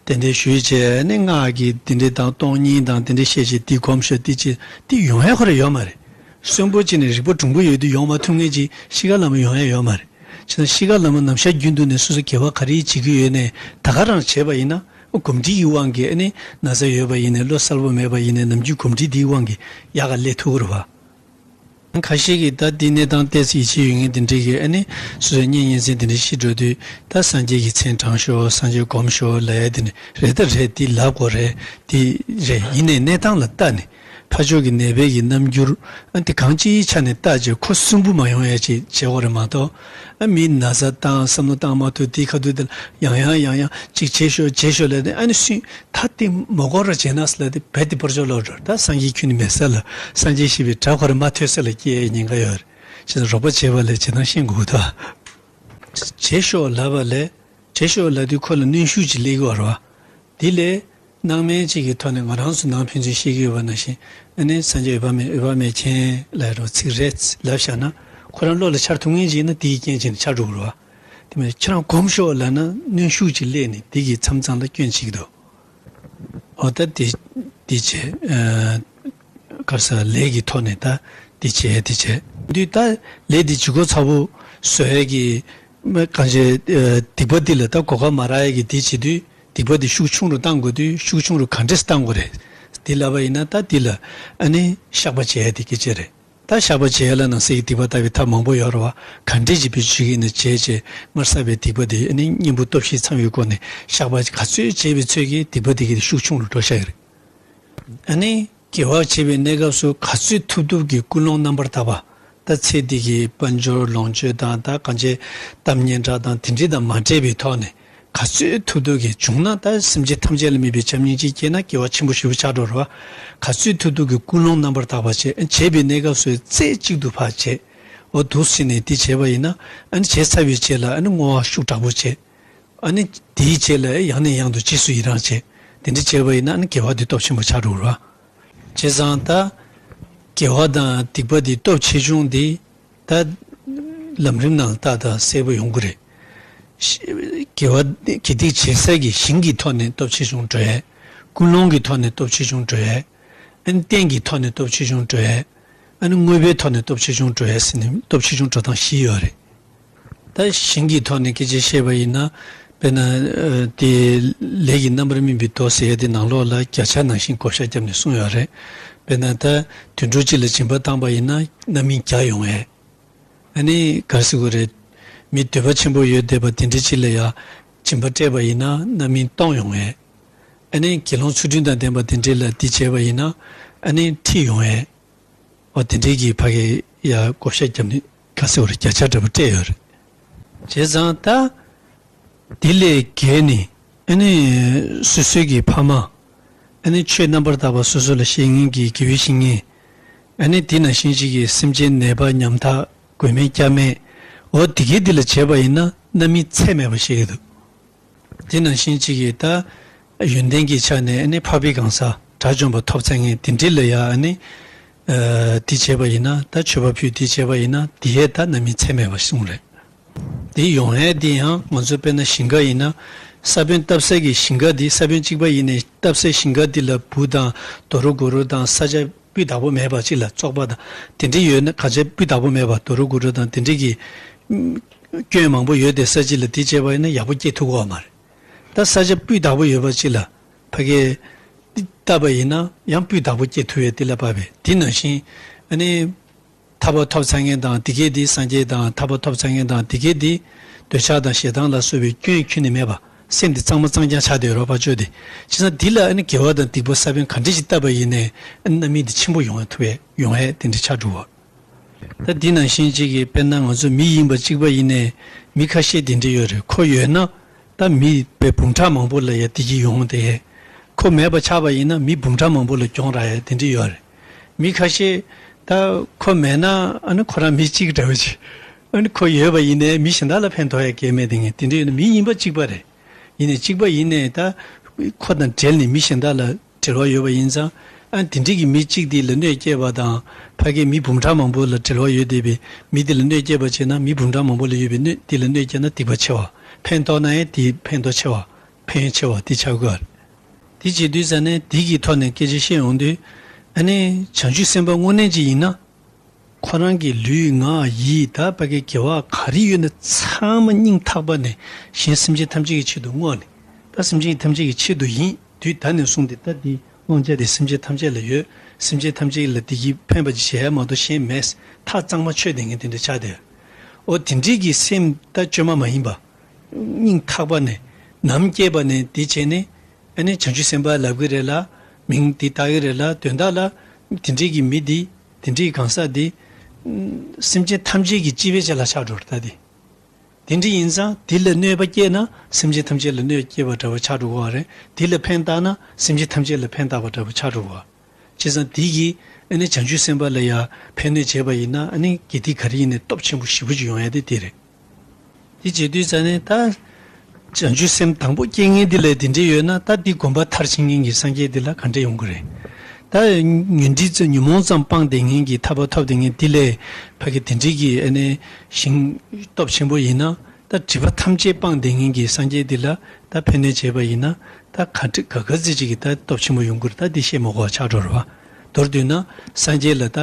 གདན་འདྲེན་ཞུས་བྱས། ཨ་ནི་སྔགས་ཀྱི་དེ་འདྲ་དང་སྟོང་ཉིད་དང་དེ་འདྲ་བཤད་བྱས། དེ་སྒོམ་ཤོག་དེ་བྱས། དེ་ཡོང་ཡ་ཁོ་རང་ཡོད་མ་རེད། གསོན་པོ་ཅིག་ནས་རིག་པ་གྲུང་པོ་ཡོད་དུས་ཡོང་མ་ཐུབ་མཁན་ཅིག་ཤི་ཁ་ལ་མོ་ཡོང་ཡ་ཡོད་མ་རེད། བྱས་ན་ཤི་ཁ་ལ་མོ་ནམ་ཞག་རྒྱུན་དུ་ནས་སོ་སོ་དགེ་བ་ག་རེ་བྱེད་ཀྱི་ཡོད་ནའི་ད་ག་རང་བྱས་པ་ཡིན་ན། གོམས་འདྲིས་ཀྱི་དབང་གིས་ཨ་ནི་ན་ཚ་ཡོད་པ་ཡིན་ནའི་བློ་གསལ་པོ་མེད་པ་ཡིན་ནའི་ནམ་རྒྱུན་གོམས་འདྲིས་འདིའི་དབང་གིས་ཡག་ག་སླེབས་ཐུབ་ཀྱི་རེད་བ། ཁ་ཤས་ཀྱིས་ད་འདི་གནས་སྟངས་ཏོག་ཙམ་ཡིད་ཆེས་ཡོད་མཁན་དེ་འདྲས་ཀྱིས་ཨ་ནི་སོ་སོའི་གཉེན་ཉེ་ཚན་དེ་འདྲས་ཤི་འགྲོ་དུས་ད་སངས་རྒྱས་ཀྱི་མཚན་བགྲང་ཤོག། སངས་རྒྱས་སྒོམ་ཤོག་ལབ་ཡ་དེ་འདྲས་རེད། ད་རེད། དེ་ལབ་དགོས་རེད། དེ་རེད། ཡིན་ནའི་གནས་སྟངས་ལ་ལྟ་ནས། ཕར་ཕྱོགས་ཀྱི་ནད་པའི་གི་རྣམ་འགྱུར་ཨ་དེ་གང་ཅིའི་ཆ་ནས་བལྟས་བྱས་ཁོ་སུན་པོ་མ་ཡོང་ཡ་ཅིག་བྱེད་དགོས་རེད་མ་གཏོགས། ཨ་མིའི་ན་ཚ་བཏང་། བསམ་བློ་བཏང་མ་ཐུབ། དེའི་ཁ་ཐུག་དེ་ལ་ཡང་ཡང་ཡང་ཡང་ཅིག་བྱེད་ཤོག། བྱེད་ཤོག་ལབ་ནས་ཨ་ནི་སུན། ད་དེ་མ་དགོས་ར་བྱས་ན་ཟེར་ལབ་དེ་རྦད་དེ་སྤོར་ཆོག་ལབ་འགྲོ། ད་སངས་རྒྱས་ཁྱོད་ནི་མེད་ས་ལ། སངས་རྒྱས་ཞེས་པའི་སྒྲ་ཁོ་རང་མ་ཐོས་ས་ལ་སྐྱེ་ཡའི་ཉེན་ཁ་ཡོད་རེད། བྱས་ཙང་རོགས་པ་བྱེད་པ་ལས་བྱེད་སྟངས་ཤེས་དགོས་ད། བྱེད་ཤོག་ལབ་པ་ལས། བྱེད་ཤོག་ལབ་དུས་ཁོ་ལ་གནོན་ཤུགས་ཅིག་སླེབས་ཀྱི་ཡོད་རེད་བ། དེ་ལས་སྣང་མེད་ཅིག་གི་ཐོག་ནས་ང་རང་ཚོ་ནང་ཕན་ཚུན་བཤད་ཀྱི་ཡོད་པ་ནང་བཞིན། ཨ་ནི་སངས་རྒྱས་འོད་དཔག་མེད། འོད་དཔག་མེད་མཁྱེན་ལབ་རོགས་ཚིག་རེ་ལབ་བཞག་ན། ཁོ་རང་བློ་ལ་འཆར་ཐུབ་མཁན་ཅིག་ཡིན་ན་དེ་ཡི་རྐྱེན་བྱས་ནས་འཆར་འགྲོ་གི་རེད་བ། དེ་མིན་ཁྱེད་རང་སྒོམ་ཤོག་ལབ་ན་གནོན་ཤུགས་ཅིག་སླེབས་ནས་དེ་གི་མཚམས་མཚམས་ལ་སྐྱོན་བྱེད་ཀྱི་འདུག། འོ་ད་དེ་དེ་བྱས། ཨ་ག་རེ་ཟེར། ལས་ཀྱི་ཐོག་ནས་ད་དེ་བྱས་དེ་བྱས་དུས་ད་ལས་དེ་ལྗིད་ཁོག་ཚ་པོ་བཟོ་ཡས་ཀྱི་གང་ཅི། ཨ་སྡིག་པ་འདི་ལ་ད་གོ་སྐབས་མ་རག་ཡས་ཀྱི་དེ་བྱེད་དུས་སྡིག་པ་འདི་ཤུགས་ཆུང་རུ་བཏང་དགོས་དུས་ཤུགས་ཆུང་རུ་ག་འདྲས་བཏང་དགོས་རེད། དེ་ལབ་པ་ཡིན་ན་ད་འདི་ལ་ཨ་ནི་བཤགས་པ་བྱས་ཡས་དེ་སྐད་ཆ་རེད། ད་བཤགས་པ་བྱེད་ཡ་ལ་ནང་གསེས་ཀྱི་སྡིག་པ་དག་པའི་ཐབས་མང་པོ་ཡོད་རེད་བ། ག་འདྲས་ཀྱི་བེད་སྤྱོད་ཡིན་ན་བྱས་བྱས་སྔར་བསགས་པའི་སྡིག་པ་དེ་ཨ་ནི་གཉེན་པོ་སྟོབས་བཞི་ཚང་བའི་སྒོ་ནས་བཤགས་པ་ག་ཚོད་བྱས་པའི་ཚོད་ཀྱིས་སྡིག་པ་དེ་གི་ཤུགས་ཆུང་རུ་འགྲོ་ཤག་གི་རེད། ཨ་ནི་དགེ་བ་བྱེད་པའི་གནས་སྐབས་སུ་ག་ཚོད་ཐུབ་ཐུབ་ཀྱིས་ཀུན་སློང་རྣམ་པར་དག་པ། ད་ཚེ་འདི་གི་དཔལ་འབྱོར་ལོངས་སྤྱོད་དང་ད་གང་ཅི་གཏམ་སྙན་གྲགས་དང་དེ་འདྲས་དང་མ་འདྲེས་པའི་ཐོག་ནས། ག་ཚོད་ཐུབ་ཐུབ་ཀྱིས་བྱུང་ན་ད་སེམས་ཅན་ཐམས་ཅད་ལ་དམིགས་པའི་བྱམས་སྙིང་རྗེ་སྐྱེས་ན་དགེ་བ་ཆེན་པོ་ཞེ་པོ་ཆགས་འགྲོ་རེད་བ། ག་ཚོད་ཐུབ་ཐུབ་ཀྱིས་ཀུན་སློང་རྣམ་པར་དག་པ་བྱེད། བྱེད་པའི་གནས་སྐབས་སུ་རྩེ་གཅིག་ཏུ་ཕར་བྱེད། འོ་འདུག་སེ་ནས་དེ་བྱས་པ་ཡིན་ན། ཨ་ནི་བྱས་ཚར་བའི་རྗེས་ལ་ཨ་ནི་བསྔོ་བ་ཤུགས་དྲག་པོ་བྱེད། ཨ་ནི་དེའི་རྗེས་ལ་ཡང་ནས་ཡང་དུ་རྗེས་སུ་ཡི་རང་བྱེད། དེ་འདྲ་བྱས་པ་ཡིན་ན་ཨ་ནི་དགེ་བ་དེ་སྟོབས་ཆེན་པོ་ཆགས་འགྲོ་རེད་བ། བྱས་ཙང་ད་དགེ་བ་དང་སྡིག་པ་དེ་སྟོབས་ཆེ་ཆུང་དེ་ད་ལམ་རིམ་ནང་ལ་ལྟ་ད་གསལ་པོ་ཡོང་གི་རེད། དགེ་བ་དགེ་སྡིག་བྱེད་སའི་གི་ཞིང་གི་ཐོག་ནས་སྟོབས་ཆེ་ཆུང་འགྲོ་ཡས། ཀུན་སློང་གི་ཐོག་ནས་སྟོབས་ཆེ་ཆུང་འགྲོ་ཡས། ཨ་ནི་རྟེན་གྱི་ཐོག་ནས་སྟོབས་ཆེ་ཆུང་འགྲོ་ཡས། ཨ་ནི་དངོས་པོའི་ཐོག་ནས་སྟོབས་ཆེ་ཆུང་འགྲོ་ཡས་ཟེར་ནས་སྟོབས་ཆེ་ཆུང་འགྲོ་སྟངས་བཞི་ཡོད་རེད། ད་ཞིང་གི་ཐོག་ནས་སྐད་ཆ་བཤད་པ་ཡིན་ན། དཔེར་ན་ཨ་དེ་ལས་ཀྱི་རྣམ་པར་སྨིན་པའི་མདོ་ཟེར་ཡ་དེ་ནང་ལོགས་ལ་བརྒྱ་ཆ་ནང་བཞིན་བགོ་བཤའ་བརྒྱབ་ནས་གསུངས་ཡོད་རེད། དཔེར་ན་ད་དུད་འགྲོ་གཅིག་ལ་སྦྱིན་པ་བཏང་པ་ཡིན་ན་རྣམ་སྨིན་བརྒྱ་ཡོང་ཡས། ཨ་ནི་ག་རེ་ཟེར་དགོས་རེད། མི་འདོད་པ་ཆེན་པོ་ཡོད་བསྡད་པ་དེ་འདྲ་ཅིག་ལ་ཡ་སྦྱིན་པ་སྤྲད་པ་ཡིན་ན་རྣམ་སྨིན་སྟོང་ཡོང་ཡས། ཨ་ནི་དགེ་སློང་ཚུལ་ཁྲིམས་དང་ལྡན་པ་དེ་འདྲ་ལ་འདི་བྱས་པ་ཡིན་ན་ཨ་ནི་ཁྲི་ཡོང་ཡས། འོ་དེ་འདྲའི་གི་ཕ་གི་ཡ་བགོ་བཤའ་བརྒྱབ་ནས་ག་ཟེར་བ་རེད། བརྒྱ་ཆ་འདྲ་པོ་སྤྲད་ཡོད་རེད། བྱས་ཙང་ད་དེ་ལས་བརྒལ་ནས་ཨ་ནི་སོ་སོའི་གི་ཕ་མ། ཨ་ནི་ཆོས་རྣམ་པར་དག་པ་སོ་སོ་ལ་བཤད་མཁན་གྱི་དགེ་བའི་བཤེས་གཉེན། ཨ་ནི་དེ་ནང་བཞིན་ཅིག་གི་སེམས་ཅན་ནད་པ་ཉམ་ཐག་མགོན་མེད་སྐྱབས་མེད། འོ་དེ་གའི་དེ་ལ་བྱས་པ་ཡིན་ན་རྣམ་སྨིན་ཚད་མེད་པ་ཞིག་གི་འདུག་དེ་ནང་བཞིན་ཅིག་གི་ད་ཡོན་ཏན་གྱི་ཆ་ནས་ཨ་ནི་འཕགས་པའི་གང་ཟག་དགྲ་བཅོམ་པ་ཐོབ་ཚར་མཁན་དེ་འདྲ་ལ་ཡ་ཨ་ནི་ཨ་དེ་བྱས་པ་ཡིན་ན། ད་མཆོད་པ་ཕུལ་དེ་བྱས་པ་ཡིན་ན་དེ་ཡས་ད་རྣམ་སྨིན་ཚད་མེད་པ་གསུངས་རེད། དེ་ཡོང་ཡས་དེ་ཡང་ང་ཚོ་དཔེར་ན་ཞིང་ཁ་ཡིན་ན། ས་བོན་བཏབ་སའི་གི་ཞིང་ཁ་དེ། ས་བོན་གཅིག་པ་ཡིན་ནའི་བཏབ་སའི་ཞིང་ཁ་དེ་ལ་འབུ་དང་དོ་རུང་གུ་རུ་དང་ས་ཆ་སྤུས་དག་པོ་མེད་པ་ཅིག་ལ། བཙོག་པ་དང་དེ་འདྲ་ཡོད་ན། ག་ཚོད་སྤུས་དག་པོ་མེད་པ། དོ་རུང་གུ་རུ་དང་དེ་འདྲ་གི་སྐྱོན་མང་པོ་ཡོད་དེ་ས་ཅིག་ལ་དེ་བྱས་པ་ཡིན་ན་ཡག་པོ་སྐྱེ་ཐུབ་ཀྱི་ཡོད་མ་རེད། ད་ས་ཆ་སྤུས་དག་པོ་ཡོད་པ་ཅིག་ལ་ཕ་གིར་བཏབ་པ་ཡིན་ན་ཡང་སྤུས་དག་པོ་སྐྱེ་ཐུབ་ཡས་དེ་ལ་བབས་པས། དེ་ནང་བཞིན་ཨ་ནི་ཐར་པ་ཐོབ་ཚར་མཁན་དང་དེ་གས་དེ། སངས་རྒྱས་དང་ཐར་པ་ཐོབ་ཚར་མཁན་དང་དེ་གས་དེ། འདོད་ཆགས་དང་ཞེ་སྡང་ལ་སོགས་པའི་སྐྱོན་ཁྱོན་ནས་མེད་པ། སེམས་དེ་གཙང་མ་གཙང་རྐྱང་ཆགས་བསྡད་ཡོད་རེད་པ། ཅོ་དེ་བྱས་ཙང་འདི་ལ་ཨ་ནི་དགེ་བ་དང་སྡིག་པ་ས་བོན་ག་འདྲ་ཞིག་བཏབ་པ་ཡིན་ནའི་ཨ་ནི་རྣམ་སྨིན་དེ་ཆེན་པོ་ཡོང་ཡ་ཐུབ་ཡས། ཡོང་ཡས་དེ་འདྲ་ཆགས་འགྲོ་བ། ད་འདི་ནང་བཞིན་གཅིག་གིས་དཔེར་ན་ང་ཚོ་མི་ཡིན་པ་གཅིག་པ་ཡིན་ནའི་མི་ཁ་ཤས་དེ་འདྲ་ཡོད་རེད། ཁོ་ཡོད་ན་ད་མི་དཔེ་འབུམ་ཕྲག་མང་པོ་ལ་ཡ་བདེ་སྐྱིད་ཡོང་དེ། ཁོ་མེད་པ་ཆགས་པ་ཡིན་ན་མི་འབུམ་ཕྲག་མང་པོ་ལ་གྱོང་རག་ཡ་དེ་འདྲ་ཡོད་རེད། མི་ཁ་ཤས་ད་ཁོ་མེད་ན་ཨ་ནི་ཁོ་རང་མི་གཅིག་འདྲ་བོ་ཅིག་ཨ་ནི་ཁོ་ཡོད་པ་ཡིན་ནའི་མི་གཞན་དག་ལ་ཕན་ཐོགས་ཡ་གང་ཡང་མེད་དེ། ངས་དེ་འདྲ་ཡོད་ན་མི་ཡིན་པ་གཅིག་པ་རེད། ཡིན་ནའི་གཅིག་པ་ཡིན་ནའི་ད་ཁོ་དང་འབྲེལ་ནས་མི་གཞན་དག་ལ་འབྲེལ་བ་ཡོད་པ་ཡིན་ཙང་། ཨ་དེ་འདྲ་གི་མི་གཅིག་དེ་ལ་གནོད་སྐྱེལ་བ་དང་། ཕ་གིའི་མི་འབུམ་ཕྲག་མང་པོ་ལ་འབྲེལ་བ་ཡོད་བསྡད་པའི་མི་དེ་ལ་གནོད་སྐྱེལ་བ་བྱས་ན། མི་འབུམ་ཕྲག་མང་པོ་ལ་ཡོད་པའི་གནོད་དེ་ལ་གནོད་སྐྱེལ་ན་སྡིག་པ་ཆེ་བ། ཕན་ཐོགས་ན་ཡང་དེའི་ཕན་ཐོགས་ཆེ་བ། ཕན་ཡོན་ཆེ་བ་དེ་ཆགས་ཀྱི་ཡོད་རེད། དེ་བྱེད་དུས་ཙ་ནས་དེ་གི་ཐོག་ནས་སྐད་ཆ་བཤད་ཡོང་དུས། ཨ་ནི་བྱང་ཆུབ་སེམས་དཔའ་དངོས་གནས་ཅིག་ཡིན་ན། ཁོ་རང་གི་ལུས་ངག་ཡིད་ད་ཕ་གི་དགེ་བ་ག་རེ་ཡོད་ན་ཚང་མ་སྙིང་ཐག་པ་ནས་གཞན་སེམས་ཅན་ཐམས་ཅད་ཀྱི་ཆེད་དུ་བསྔོས་ནས། ད་སེམས་ཅན་ཐམས་ཅད་ཀྱི་ཆེད་དུ་ཡིན་དུས་ད་ནས་བཟུང་སྟེ་ད་འདི་བསྔོ་བྱ་དེ་སེམས་ཅན་ཐམས་ཅད་ལ་ཡོད། སེམས་ཅན་ཐམས་ཅད་ལ་བདེ་སྐྱིད་ཕན་པ་ཅིག་བྱེད་ཡ་མ་གཏོགས་གཞན་མེད། ཐག་གཙང་མ་ཆོད་བསྡད་མཁན་དེ་འདྲ་ཆགས་བསྡད། འོ་དེ་འདྲའི་གི་སེམས་ད་བཅོས་མ་མ་ཡིན་པ། སྙིང་ཐག་པ་ནས་ནམ་སྐྱེས་པ་ནས་དེ་བྱས་ནས། ཨ་ནི་བྱང་ཆུབ་སེམས་དཔའ་ལབ་ཀྱི་རེད་ལ། མིང་འདི་བཏགས་ཀྱི་རེད་ལ། དོན་དག་ལ་དེ་འདྲའི་གི་མི་འདི། དེ་འདྲའི་གང་ཟག་འདི། སེམས་ཅན་ཐམས་ཅད་ཀྱི་སྤྱི་པའི་ཆ་ལ་ཆགས་འགྲོ་རེད་ད་དེ། དེ་འདྲ་ཡིན་ཙང་དེ་ལ་གནོད་པ་སྐྱེལ་ན་སེམས་ཅན་ཐམས་ཅད་ལ་གནོད་སྐྱེལ་བ་འདྲ་བོ་ཆགས་འགྲོ་གི་ཡོད་རེད། དེ་ལ་ཕན་བཏགས་ན་སེམས་ཅན་ཐམས་ཅད་ལ་ཕན་བཏགས་པ་འདྲ་བོ་ཆགས་འགྲོ་གི་ཡོད། བྱས་ཙང་དེ་གིས་ཨ་ནི་བྱང་ཆུབ་སེམས་དཔའ་ལ་ཡ་ཕན་གནོད་བྱས་པ་ཡིན་ན། ཨ་ནི་དགེ་སྡིག་ག་རེ་ཡིན་ནའི་སྟོབས་ཆེན་པོ་ཞེ་པོ་ཅིག་ཡོང་ཡ་དེ་དེ་རེད། དེ་བྱེད་དུས་ཙ་ནས་ད་བྱང་ཆུབ་སེམས་དང་པོ་སྐྱེ་མཁན་དེ་ལ་དེ་འདྲ་ཡོད་ན། ད་དེ་གོམ་པ་མཐར་ཕྱིན་མཁན་གྱི་སངས་རྒྱས་དེ་ལ་ག་འདྲ་ཡོང་གི་རེད། ད་ཉོན་སྒྲིབ་ཙམ་ཉོན་མོངས་ཙམ་སྤངས་བསྡད་མཁན་གྱི་ཐར་པ་ཐོབ་བསྡད་མཁན་དེ་ལས་ཕ་གི་དེ་འདྲའི་གི་ཨ་ནི་ཞིང་སྟོབས་ཆེན་པོ་ཡིན་ན། ད་སྒྲིབ་པ་ཐམས་ཅད་སྤངས་བསྡད་མཁན་གྱི་སངས་རྒྱས་འདི་ལ་ད་ཕན་གནོད་བྱས་པ་ཡིན་ན། ད་ག་འདྲ་ག་ག་ཚོད་ཅིག་གི་ད་སྟོབས་ཆེན་པོ་ཡོང་གི་རེད། ད་འདི་བཤད་མ་དགོས་པ་ཆགས་འགྲོ་རེད་པ། མདོར་བསྡུས་ན་སངས་རྒྱས་ལ་ད་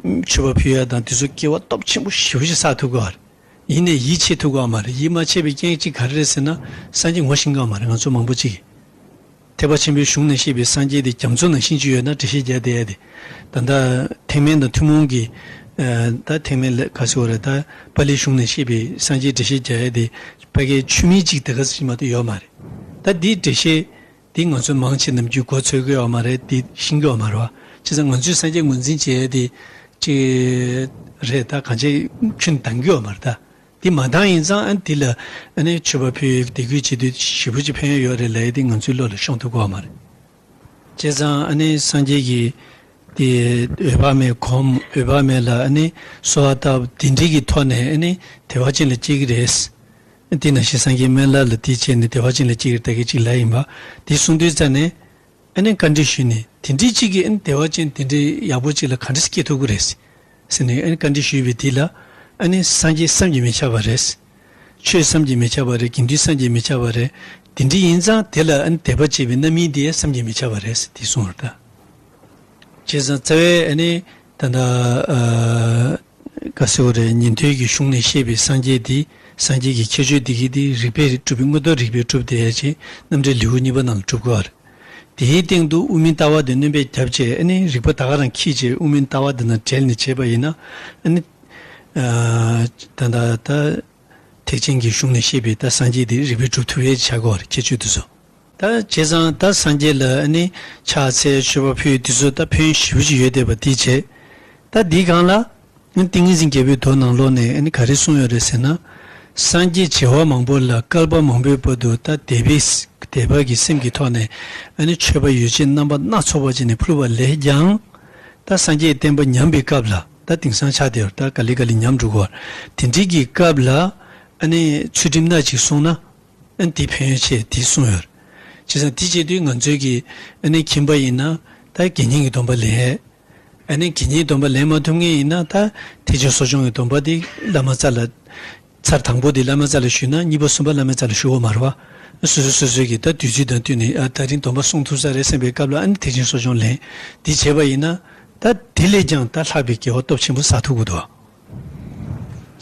མཆོད་པ་ཕུལ་ཡ་དང་དེ་ཚོ་སྐལ་བ་སྟོབས་ཆེན་པོ་ཞེ་པོ་ཅིག་བསགས་ཐུབ་ཀྱི་ཡོད་རེད། ཡིན་ནའི་ཡིད་ཆེས་ཐུབ་ཀྱི་ཡོད་མ་རེད། ཡིད་མ་ཆེས་པའི་རྐྱེན་གཅིག་ག་རེ་རེད་ཟེར་ན། སངས་རྒྱས་ངོ་ཤེས་ཀྱི་ཡོད་མ་རེད། ང་ཚོ་མང་པོ་ཅིག་གིས། ཐེག་པ་ཆེན་པོའི་གཞུང་ནས་བཤད་པའི་སངས་རྒྱས་དེ་རྒྱ་མཚོ་ནང་བཞིན་ཅིག་ཡོད་ན་འགྲེལ་བཤད་རྒྱག་བསྡད་ཡ་དེ། ད་ལྟ་ཐེག་དམན་དང་ཐུན་མོང་གི། ཨ་ད་ཐེག་དམན་ལ་ག་ཟེར་བ་རེད། ད་པཱ་ལིའི་གཞུང་ནས་བཤད་པའི་སངས་རྒྱས་འགྲེལ་བཤད་རྒྱག་ཡ་དེ་ཕ་གིའི་ཆོས་མིན་གཅིག་དེ་ག་ཙམ་ཞིག་མ་གཏོགས་ཡོད་མ་རེད། ད་འདིའི་འགྲེལ་བཤད་དེ་ང་ཚོས་མང་ཆེ་ནམ་རྒྱུན་མགོ་ཚོད་ཀྱི་ཡོད་མ་རེད། དེ་ཤེས་ཀྱི་ཡོད་མ་རེད་པ། བྱས་ཙང་ང་ཚོས་སངས་རྒྱས་ངོས་འཛིན་བྱེད་ཡ་དེ་ཅིག་རེད། ད་གང་ཅི་ཁྱོན་འདང་གི་ཡོད་མ་རེད་ད། དེ་མ་འདང་ཡིན་ཙང་ཨ་ནི་དེ་ལ་ཨ་ནི་མཆོད་པ་ཕུལ་ཡས་དད་གུས་བྱེད་དུས་ཞེ་པོ་ཅིག་ཕན་ཡོན་ཡོད་རེད་ལབ་ཡས་དེ་ང་ཚོའི་བློ་ལ་ཤོང་ཐུབ་ཀྱི་ཡོད་མ་རེད། བྱས་ཙང་ཨ་ནི་སངས་རྒྱས་ཀྱིས་དེ་འོད་དཔག་མེད་སྒོམ། འོད་དཔག་མེད་ལ་ཨ་ནི་གསོལ་བ་བཏབ། དེ་འདྲའི་གི་ཐོག་ནས་ཨ་ནི་བདེ་བ་ཅན་ལ་སྐྱེ་གི་རེད། དེ་ནང་བཞིན་སངས་རྒྱས་སྨན་བླ་ལ་དེ་བྱས་ནས་བདེ་བ་ཅན་ལ་སྐྱེ་གི་རེད་ད་གི་ཅིག་ལབ་ཡིན་པ། དེ་གསུངས་དུས་ཙ་ནས། ཨ་ནི་བཀའ་འདྲི་ཞུས་ནས། དེ་འདྲའི་གཅིག་གིས་ཨ་ནི་བདེ་བ་ཅན་དེ་འདྲའི་ཡག་པོ་གཅིག་ལ་ག་འདྲ་སྐྱེ་ཐུབ་ཀྱི་རེད་ཟེར་ནས་ཨ་ནི་བཀའ་འདྲི་ཞུས་པའི་དེ་ལ། ཨ་ནི་སངས་རྒྱས་བསམ་གྱིས་མི་ཁྱབ་པ་རེད། ཆོས་བསམ་གྱིས་མི་ཁྱབ་པ་རེད། དགེ་འདུན་བསམ་གྱིས་མི་ཁྱབ་པ་རེད། དེ་འདྲ་ཡིན་ཙང་དེ་ལ་ཨ་ནི་དད་པ་བྱེད་པའི་རྣམ་སྨིན་དེ་བསམ་གྱིས་མི་ཁྱབ་པ་རེད་ཟེར་དེ་གསུངས་པ་རེད་ད། བྱས་ཙང་རྩ་བའི་ཨ་ནི་ད་ལྟ་ཨ་ག་ཟེར་བ་རེད། ཉན་ཐོས་ཀྱི་གཞུང་ནས་བཤད་པའི་སངས་རྒྱས་དེ། སངས་རྒྱས་ཀྱི་ཁྱད་ཆོས་དེ་གི་དེ་རིགས་པས་གྲུབ་པའི། མངོན་རྟོགས་རིགས་པས་གྲུབ་བསྡད་ཡ་ཅིག་རྣམ་འགྲེལ་ལེའུ་གཉིས་པ་ནང་ལ་གྲུབ་ཀྱི་ཡོད་རེད། དེའི་སྟེང་དུ་དབུ་མའི་ལྟ་བ་དེ་སྣོན་པ་བརྒྱབ་བྱས། ཨ་ནི་རིགས་པ་ད་ག་རང་འཁྱེར་བྱས་དབུ་མའི་ལྟ་བ་དེ་དང་འབྲེལ་ནས་བྱས་པ་ཡིན་ན། ཨ་ནི་ཨ་ད་ད་ད་ཐེག་ཆེན་གྱི་གཞུང་ནས་བཤད་པའི་ད་སངས་རྒྱས་དེ་རིགས་པས་གྲུབ་ཐུབ་ཡས་ཆགས་ཀྱི་ཡོད་རེད། ཁྱད་ཆོས་དེ་ཚོ། ད་བྱས་ཙང་ད་སངས་རྒྱས་ལ་ཨ་ནི་ཕྱག་འཚལ་མཆོད་པ་ཕུལ་དེ་ཚོ་ད་ཕན་ཡོན་ཞེ་པོ་ཅིག་ཡོད་བསྡད་པ་དེ་བྱས། ད་འདིའི་སྒང་ལ། ཏིང་ངེ་འཛིན་རྒྱལ་པོའི་མདོ་ནང་ལོགས་ནས་ཨ་ནི་ག་རེ་གསུངས་ཡོད་རེད་ཟེར་ན། སངས་རྒྱས་བྱེ་བ་མང་པོ་ལ་བསྐལ་པ་མང་པོའི་བར་དུ་ད་དད་པའི་དད་པ་གི་སེམས་ཀྱི་ཐོག་ནས་ཨ་ནི་མཆོད་པ་ཡོ་བྱད་རྣམ་པ་སྣ་ཚོགས་པ་ཅིག་ནས་ཕུལ་བ་ལས་ཀྱང་། ད་སངས་རྒྱས་བསྟན་པ་ཉམས་པའི་སྐབས་ལ་ད་དེང་སང་ཆགས་བསྡད་ཡོད། ད་ག་ལེ་ག་ལེ་ཉམས་འགྲོ་གི་ཡོད། དེ་འདྲའི་གི་སྐབས་ལ་ཨ་ནི་ཚུལ་ཁྲིམས་སྣ་གཅིག་བསྲུངས་ན། ཨ་ནི་དེ་ཕན་ཡོན་ཆེ་དེ་གསུངས་ཡོད། བྱས་ཙང་དེ་བྱེད་དུས་ང་ཚོའི་གི་ཨ་ནི་ཁྱིམ་པ་ཡིན་ན་ད་དགེ་བསྙེན་གྱི་སྡོམ་པ་ལེན། ཨ་ནི་དགེ་བསྙེན་སྡོམ་པ་ལེན་མ་ཐུབ་མཁན་ཡིན་ན་ད་ཐེག་ཆེན་གསོ་སྦྱོང་གི་སྡོམ་པ་དེ་བླ་མ་རྩ་ལ། ཚར་དང་པོ་དེ་བླ་མ་རྩ་ལ་ཞུས་ན་གཉིས་པ་གསུམ་པ་བླ་མ་རྩ་ལ་ཞུ་དགོས་མ་རེད་པ། སོ་སོ་སོ་སོའི་གི་ད་དུས་ཚོད་དང་བསྟུན་ནས་ཨ་ད་རིང་སྡོམ་པ་སྲུང་ཐུབ་ས་རེད་བསམ་པའི་སྐབས་ལ་ཨ་ནི་ཐེག་ཆེན་གསོ་སྦྱོང་ལེན། དེ་བྱས་པ་ཡིན་ན་ད་དེ་ལས་ཀྱང་ད་ལྷག་པའི་དགེ་བ་སྟོབས་ཆེན་པོ་བསགས་ཐུབ་ཀྱི་འདུག།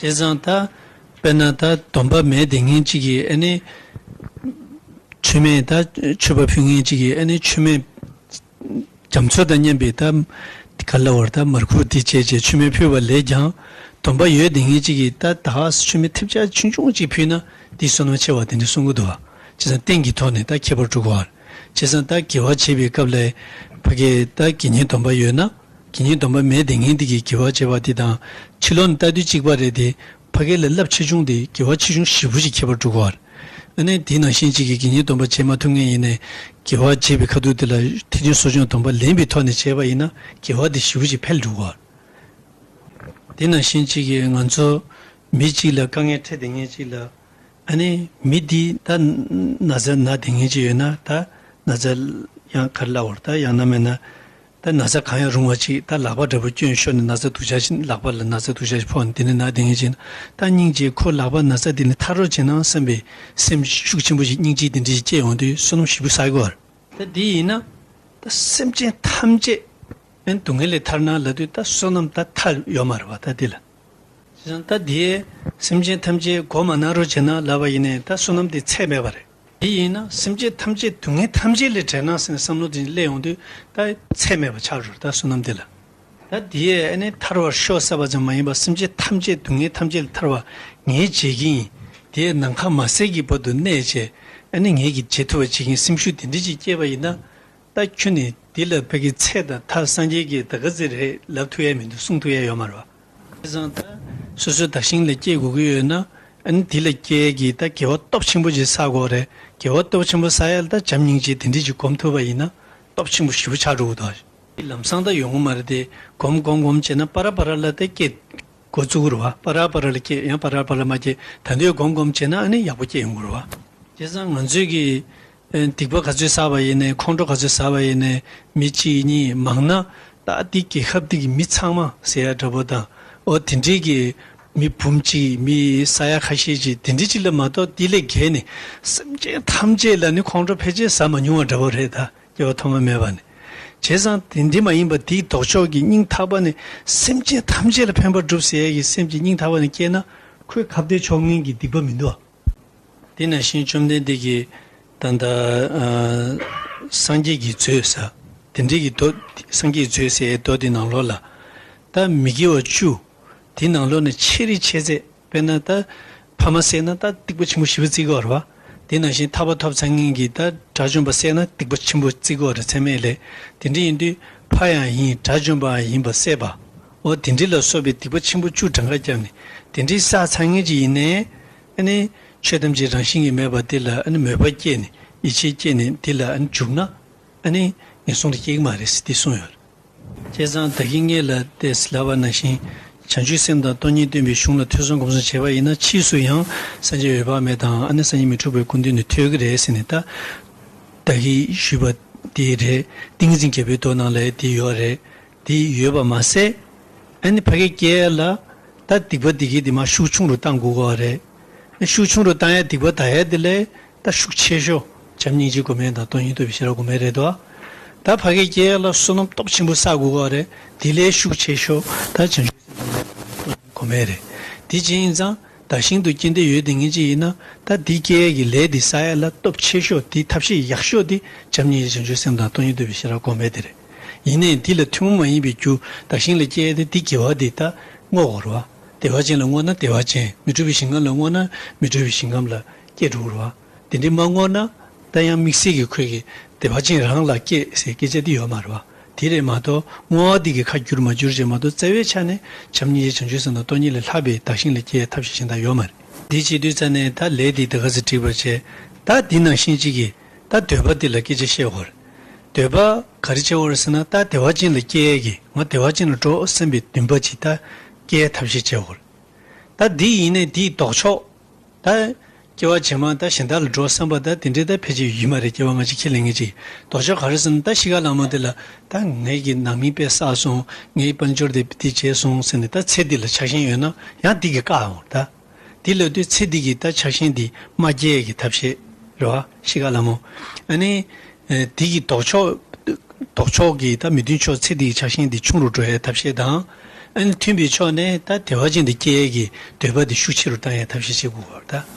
བྱས་ཙང་ད་དཔེར་ན་ད་སྡོམ་པ་མེད་དེ་ངན་གཅིག་གིས་ཨ་ནི་མཆོད་མེ་ད་མཆོད་པ་ཕུལ་མཁན་གཅིག་གིས་ཨ་ནི་མཆོད་མེ་རྒྱ་མཚོ་དང་མཉམ་པའི་ད་ག་ལ་བར་ད་མར་ཁུ་དེ་བྱས་བྱས་མཆོད་མེ་ཕུལ་བ་ལས་ཀྱང་། སྡོམ་པ་ཡོད་དེ་ངན་གཅིག་གིས་ད་ད་མཆོད་མེ་ཐེབས་ཆག་ཆུང་ཆུང་གཅིག་ཕུལ་ན་དེ་བསོད་ནམས་ཆེ་བ་དེ་འདྲ་གསུང་གི་འདུག་བ། བྱས་ཙང་རྟེན་གྱི་ཐོག་ནས་ད་ཁྱད་པར་འགྲོ་གི་ཡོད། བྱས་ཙང་ད་དགེ་བ་བྱེད་པའི་སྐབས་ལ་ཕ་གི་ད་དགེ་བསྙེན་སྡོམ་པ་ཡོད་ན། དགེ་བསྙེན་སྡོམ་པ་མེད་དེ་ངན་དེ་གིས་དགེ་བ་བྱེད་པ་དེ་དང་ཕྱི་ལོགས་ནས་ལྟ་དུས་གཅིག་པ་རེད་དེ། ཕ་གི་ལ་རླབས་ཆེ་ཆུང་དེ་དགེ་བ་ཆེ་ཆུང་ཞེ་པོ་ཅིག་ཁྱད་པར་འགྲོ་གི་ཡོད། ཨ་ནི་དེ་ནང་བཞིན་གཅིག་གིས་དགེ་བསྙེན་སྡོམ་པ་བྱེད་མ་ཐུབ་མཁན་ཡིན་ནའི་དགེ་བ་བྱེད་པའི་ཁ་ཐུག་དེ་ལ་ཐེག་ཆེན་གསོ་སྦྱོང་སྡོམ་པ་ལེན་པའི་ཐོག་ནས་བྱས་པ་ཡིན་ན་དགེ་བ་དེ་ཞེ་པོ་ཅིག་འཕེལ་འགྲོ་གི་ཡོད། དེ་ནང་བཞིན་གཅིག་གིས་ང་ཚོ་མི་གཅིག་ལ་དཀའ་ངལ་འཕྲད་དེ་ངན་གཅིག་ལ། ཨ་ནི་མི་འདི་ད་ན་ཚ་ན་དེ་ངན་གཅིག་ཡོད་ན་ད་ན་ཚ་ཡང་ག་རེ་ལབ་དགོས་རེད། ད་ཡང་ན་མེད་ན་ད་ན་ཚ་གང་ཡང་རུང་བ་ཅིག་ད་ལག་པ་འདྲ་པོ་སྐྱོན་ཤོར་ནས་ན་ཚ་སྡུག་ཅག་ཅིག་ལག་པ་ལ་ན་ཚ་སྡུག་ཅག་ཅིག་ཕོག་ནས་དེ་ནས་ན་དེ་ངན་གཅིག་ན་ད་སྙིང་རྗེ་ཁོ་ལག་པ་ན་ཚ་འདི་ནས་ཐར་རོགས་བྱེད་ན་བསམ་པའི་སེམས་ཤུགས་ཆེན་པོ་ཞིག་སྙིང་རྗེ་དེ་འདྲ་ཞིག་སྐྱེ་ཡོང་དུས་བསོད་ནམས་ཞེ་པོ་བསགས་ཀྱི་ཡོད་རེད། ད་འདི་ཡིན་ན་ད་སེམས་ཅན་ཐམས་ཅད་ཨེ་སྡུག་བསྔལ་ལས་ཐར་ན་ལབ་དུས་ད་བསོད་ནམས་ད་ཐར་ཡོད་མ་རེད་བ་ད་འདི་ལ། བྱས་ཙང་ད་དེས་སེམས་ཅན་ཐམས་ཅད་མགོ་མ་ན་རོགས་བྱས་ན་ལབ་པ་ཡིན་ནའི་ད་བསོད་ནམས་དེ་ཚད་མེད་པ་རེད། དེ་ཡིན་ན་སེམས་ཅན་ཐམས་ཅད་སྡུག་བསྔལ་ཐམས་ཅད་ལས་བྲལ་ན་ཟེར་ནས་བསམ་བློ་དེ་སླེབས་ཡོང་དུས་ད་ཚད་མེད་པ་ཆགས་འགྲོ་ད་བསོད་ནམས་དེ་ལ། ད་དེས་ཨ་ནི་ཐར་བར་ཤོག་ཟེར་བ་ཙམ་མ་ཡིན་པར་སེམས་ཅན་ཐམས་ཅད་སྡུག་བསྔལ་ཐམས་ཅད་ལས་ཐར་བ་ངས་བྱེད་ཀྱི་ཡིན། དེས་ནམ་མཁའ་མ་ཟད་ཀྱི་བར་དུ་གནས་བྱས་ཨ་ནི་ངས་ཀྱིས་བྱེད་ཐུབ་པ་བྱེད་ཀྱི་ཡིན་སེམས་ཤུགས་དེ་འདྲ་ཅིག་སྐྱེས་པ་ཡིན་ན། ད་ཁྱོད་ནི་འདི་ལ་ཕ་གི་ཚད་དང་མཐར་སངས་རྒྱས་ཀྱིས་ད་ག་ཚོད་རེད་ལབ་ཐུབ་ཡ་མི་འདུག་གསུང་ཐུབ་ཡ་ཡོད་མ་རེད་བ། བྱས་ཙང་ད་སོ་སོའི་བདག་ཞིང་ལ་སྐྱེ་དགོས་ཀྱི་ཡོད་ན་ཨ་ནི་འདི་ལ་སྐྱེ་ཡ་གི་ད་དགེ་བ་སྟོབས་ཆེན་པོ་ཅིག་བསགས་དགོས་རེད། དགེ་བ་སྟོབས་ཆེན་པོ་བསགས་ཡ་ལ་ད་བྱམས་སྙིང་རྗེ་དེ་འདྲ་ཅིག་སྒོམ་ཐུབ་པ་ཡིན་ན་སྟོབས་ཆེན་པོ་ཞེ་པོ་ཆགས་འགྲོ་གི་འདུག་ལམ་སང་ད་ཡོང་གི་མ་རེད་དེ། སྒོམ་སྒོམ་སྒོམ་བྱས་ན་པ་ར་པ་ར་ལ་ད་སྐྱེ་འགོ་བཙུགས་རེད་བ། པ་ར་པ་ར་ལ་སྐྱེ་ཡང་པ་ར་པ་ར་མ་སྐྱེ་ད་དུང་སྒོམ་སྒོམ་བྱས་ན་ཨ་ནི་ཡག་པོ་སྐྱེ་ཡོང་གི་རེད་བ། བྱས་ཙང་ང་ཚོས་ཀྱི་ཨེ་སྡིག་པ་ག་ཚོད་བསགས་པ་ཡིན་ནའི་ཁོང་ཁྲོ་ག་ཚོད་བསགས་པ་ཡིན་ནའི་མི་གཅིག་གཉིས་མང་ན་ད་འདི་རྒྱལ་ཁབ་འདི་གི་མི་ཚང་མ་ཟེར་ཡ་འདྲ་པོ་དང་ཨོ་དེ་འདྲའི་གི་མི་འབུམ་གཅིག་མི་ས་ཡ་ཁ་ཤས་ཅིག་དེ་འདྲའི་ཅིག་ལ་མ་གཏོགས་འདི་ལས་བརྒལ་ནས་སེམས་ཅན་ཐམས་ཅད་ལ་ནི་ཁོང་ཁྲོ་ཕལ་ཆེར་ཟ་མ་མྱོང་བ་འདྲ་པོ་རེད་ད། སྐྱེ་བ་ཐོག་མ་མེད་པ་ནས། བྱས་ཙང་དེ་འདྲ་མ་ཡིན་པ་དེའི་ལྡོག་ཕྱོགས་ཀྱི་སྙིང་ཐག་པ་ནས་སེམས་ཅན་ཐམས་ཅད་ལ་ཕན་པར་སྒྲུབ་ཟེར་ཡས་ཀྱི་སེམས་ཀྱི་སྙིང་ཐག་པ་ནས་སྐྱེས་ན་ཁོའི་ཁ་བརྡའི་ཕྱོགས་ངན་གྱི་སྡིག་པ་མི་འདུག་ཨ། དེ་ནང་བཞིན་བཅོམ་ལྡན་འདས་ཀྱིས་ད་ལྟ་ཨ་སངས་རྒྱས་ཀྱི་མཛོད་ཟེར་དེ་འདྲའི་གི་མདོ་སངས་རྒྱས་ཀྱི་མཛོད་ཟེར་ཡའི་མདོ་དེ་ནང་ལོགས་ལ་ད་མི་དགེ་བ་བཅུ་དེ་ནང་ལོགས་ནས་ཆེ་རིགས་ཆེ་ཚད། དཔེར་ན་ད་ཕ་མ་བསད་ན་ད་སྡིག་པ་ཆེན་པོ་ཞེ་པོ་བརྩི་གི་ཡོད་རེད་བ། དེ་ནང་བཞིན་ཐར་པ་ཐོབ་ཚར་མཁན་གྱི་ད་དགྲ་བཅོམ་པ་བསད་ན་སྡིག་པ་ཆེན་པོ་བརྩི་གི་ཡོད་རེད་ཚད་མེད་ལས། དེ་འདྲ་ཡིན་དུས་ཕ་ཡང་ཡིན་དགྲ་བཅོམ་པའང་ཡིན་པ་བསད་པ། འོ་དེ་འདྲ་ལ་སོགས་པའི་སྡིག་པ་ཆེན་པོ་བཅུ་གྲངས་ཀ་བརྒྱབ་ནས་དེ་འདྲའི་བསགས་ཚར་མཁན་ཅིག་ཡིན་ནའི། ཨ་ནི་ཆོས་ཐམས་ཅད་རང་བཞིན་གྱིས་མེད་པ་དེ་ལ་ཨ་ནི་མོས་པ་སྐྱེས་ནས་ཡིད་ཆེས་སྐྱེས་ནས་དེ་ལ་ཨ་ནི་འཇུག་ན་ཨ་ནི་ངན་སོང་དུ་སྐྱེ་གི་མ་རེད་ཟེར་དེ་གསུངས་ཡོད་རེད། བྱས་ཙང་ད་གིན་ངས་ལ་དེ་ལབ་པ་ནང་བཞིན་བྱང་ཆུབ་སེམས་དང་སྟོང་ཉིད་སྟོན་པའི་གཞུང་ལ་ཐོས་བསམ་སྒོམ་གསུམ་བྱས་པ་ཡིན་ན་ཕྱིས་སུ་ཡང་སངས་རྒྱས་འོད་དཔག་མེད་དང་ཨ་ནི་སངས་རྒྱས་མི་འཁྲུགས་པའི་སྐུ་མདུན་ནས་ཐོས་ཀྱི་རེད་ཟེར་ནས་ད་ད་གིན་ཞུས་པ་དེ་རེད། ཏིང་ངེ་འཛིན་རྒྱལ་པོའི་མདོ་ནང་ལ་དེ་ཡོད་རེད། དེ་ཡོད་པ་མ་ཟད་ཨ་ནི་ཕ་གི་སྐྱེ་ཡ་ལ་ད་སྡིག་པ་འདི་གི་དེ་མ་ཤུགས་ཆུང་རུ་བཏང་དགོས་གོ་རེད། ཤུགས་ཆུང་རུ་བཏང་ཡ་སྡིག་པ་དག་ཡ་དེ་ལས། ད་ཤུགས་ཆེ་ཤོས་བྱམས་སྙིང་རྗེ་སྒོམ་ཡས་དང་སྟོང་ཉིད་རྟོགས་པའི་ཤེས་རབ་སྒོམ་ཡས་རེད་དོ། ད་ཕ་གི་སྐྱེ་ཡས་ལ་བསོད་ནམས་སྟོབས་ཆེན་པོ་བསགས་དགོས་ཀྱི་རེད། དེ་ལས་ཤུགས་ཆེ་ཤོས་ད་བྱང་ཆུབ་སེམས་དང་སྟོང་ཉིད་སྒོམ་ཡས་རེད། དེ་བྱས་ཡིན་ཙང་བདག་ཞིང་དུ་སྐྱེ་འདོད་ཡོད་དེ་ངེས་ཅིག་ཡིན་ན་ད་དེ་སྐྱེ་ཡས་ཀྱི་ལས་དེ་བསགས་ཡས་ལ་སྟོབས་ཆེ་ཤོས་དེ་ཐབས་ཤེས་ཡག་ཤོས་དེ་བྱམས་སྙིང་རྗེ་བྱང་ཆུབ་སེམས་དང་སྟོང་ཉིད་རྟོགས་པའི་ཤེས་རབ་སྒོམ་ཡས་དེ་རེད། ཡིན་ནའི་འདི་ལ་ཐུན་མོང་མ་ཡིན་པའི་རྒྱུ་བདག་ཞིང་ལ་སྐྱེ་ཡས་དེ་དེ་དགེ་བ་དེ་ད་བསྔོ་དགོས་རེད་བ། བདེ་བ་ཅན་ལ་བསྔོ་ན་བདེ་བ་ཅན། མི་འཁྲུགས་པའི་ཞིང་ཁམས་ལ་བསྔོ་ན་མི་འཁྲུགས་པའི་ཞིང་ཁམས་ལ་སྐྱེ་འགྲོ་གི་རེད་བ། དེ་འདྲའི་མ་བསྔོ་ན་ད་ཡང་དམིགས་བསལ་གྱི་ཁོས་ཀྱི་བདེ་བ་ཅན་རང་ལ་སྐྱེ་ཟེར་སྐད་ཆ་འདི་ཡོད་མ་རེད་བ། དེ་རེད་མ་གཏོགས་བསྔོ་བ་འདི་གི་ཁ་བསྒྱུར་མ་བསྒྱུར་བྱས་མ་གཏོགས་རྩ་བའི་ཆ་ནས་བྱམས་སྙིང་རྗེ་བྱང་ཆུབ་སེམས་དང་སྟོང་ཉིད་ལས་ལྷག་པའི་བདག་ཞིང་ལ་སྐྱེ་ཡས་ཐབས་ཤེས་གཞན་དག་ཡོད་མ་རེད། འདི་བྱེད་དུས་ཙ་ནས་ད་ལས་འདི་ད་ག་ཚོད་འགྲིག་པ་བྱས། ད་འདི་ནང་བཞིན་གཅིག་གིས་ད་འདོད་པ་འདི་ལ་སྐད་ཆ་བཤད་དགོས་རེད། འདོད་པ་ག་རེ་བྱེད་དགོས་རེད་ཟེར་ན། ད་བདེ་བ་ཅན་ལ་སྐྱེ་ཡས་ཀྱི། ང་བདེ་བ་ཅན་ལ་འགྲོ་བསམ་པའི་འདུན་པ་ཅིག་ད་སྐྱེ་ཡས་ཐབས་ཤེས་བྱེད་དགོས་རེད། ད་འདི་ཡིན་ནའི་འདིའི་ལྡོག་ཕྱོགས། ད་སྐྱེ་བ་རྗེས་མ་ད་གཞན་དག་ལ་འགྲོ་བསམ་པ་ད་དེ་འདྲའི་ད་ཕལ་ཆེར་ཡོད་མ་རེད། སྐྱེ་བ་སྔ་ཕྱི་ཁས་ལེན་མཁན་ཅིག། ལྡོག་ཕྱོགས་ག་རེ་ཟེར་ན། ད་ཤི་ཁ་ལ་མོ་དེ་ལ་ད་ངེད་ཀྱི་ནང་མི་དཔེ་བསགས་སོང་། ངའི་དཔལ་འབྱོར་དེ་དེ་བྱས་སོང་ཟེར་ནས་ད་ཚེ་འདི་ལ་ཆགས་ཞེན་ཡོད་ན་ཡང་འདི་གིས་བཀག་འོང་ད། དེ་ལབ་དུས་ཚེ་འདི་གི་ད་ཆགས་ཞེན་འདི་མ་སྐྱེ་ཡས་ཀྱི་ཐབས་ཤེས་རེད་བ། ཤི་ཁ་ལ་མོ། ཨ་ནི། ཨེ། དེ་གི་ལྡོག་ཕྱོགས། ལྡོག་ཕྱོགས་ཀྱི་ད་མི་མཐུན་ཕྱོགས་ཚེ་འདི་གི་ཆགས་ཞེན་འདི་ཆུང་རུ་འགྲོ་ཡའི་ཐབས་ཤེས་དང་། ཨ་ནི་མཐུན་པའི་ཕྱོགས་ནས་ད་བདེ་བ་ཅན་དུ་སྐྱེ་ཡས་ཀྱི་འདོད་པ་འདི་ཤུགས་ཆེ་རུ་བཏང་ཡའི་ཐབས་ཤེས་བྱེད་དགོས་པ་རེད་ད།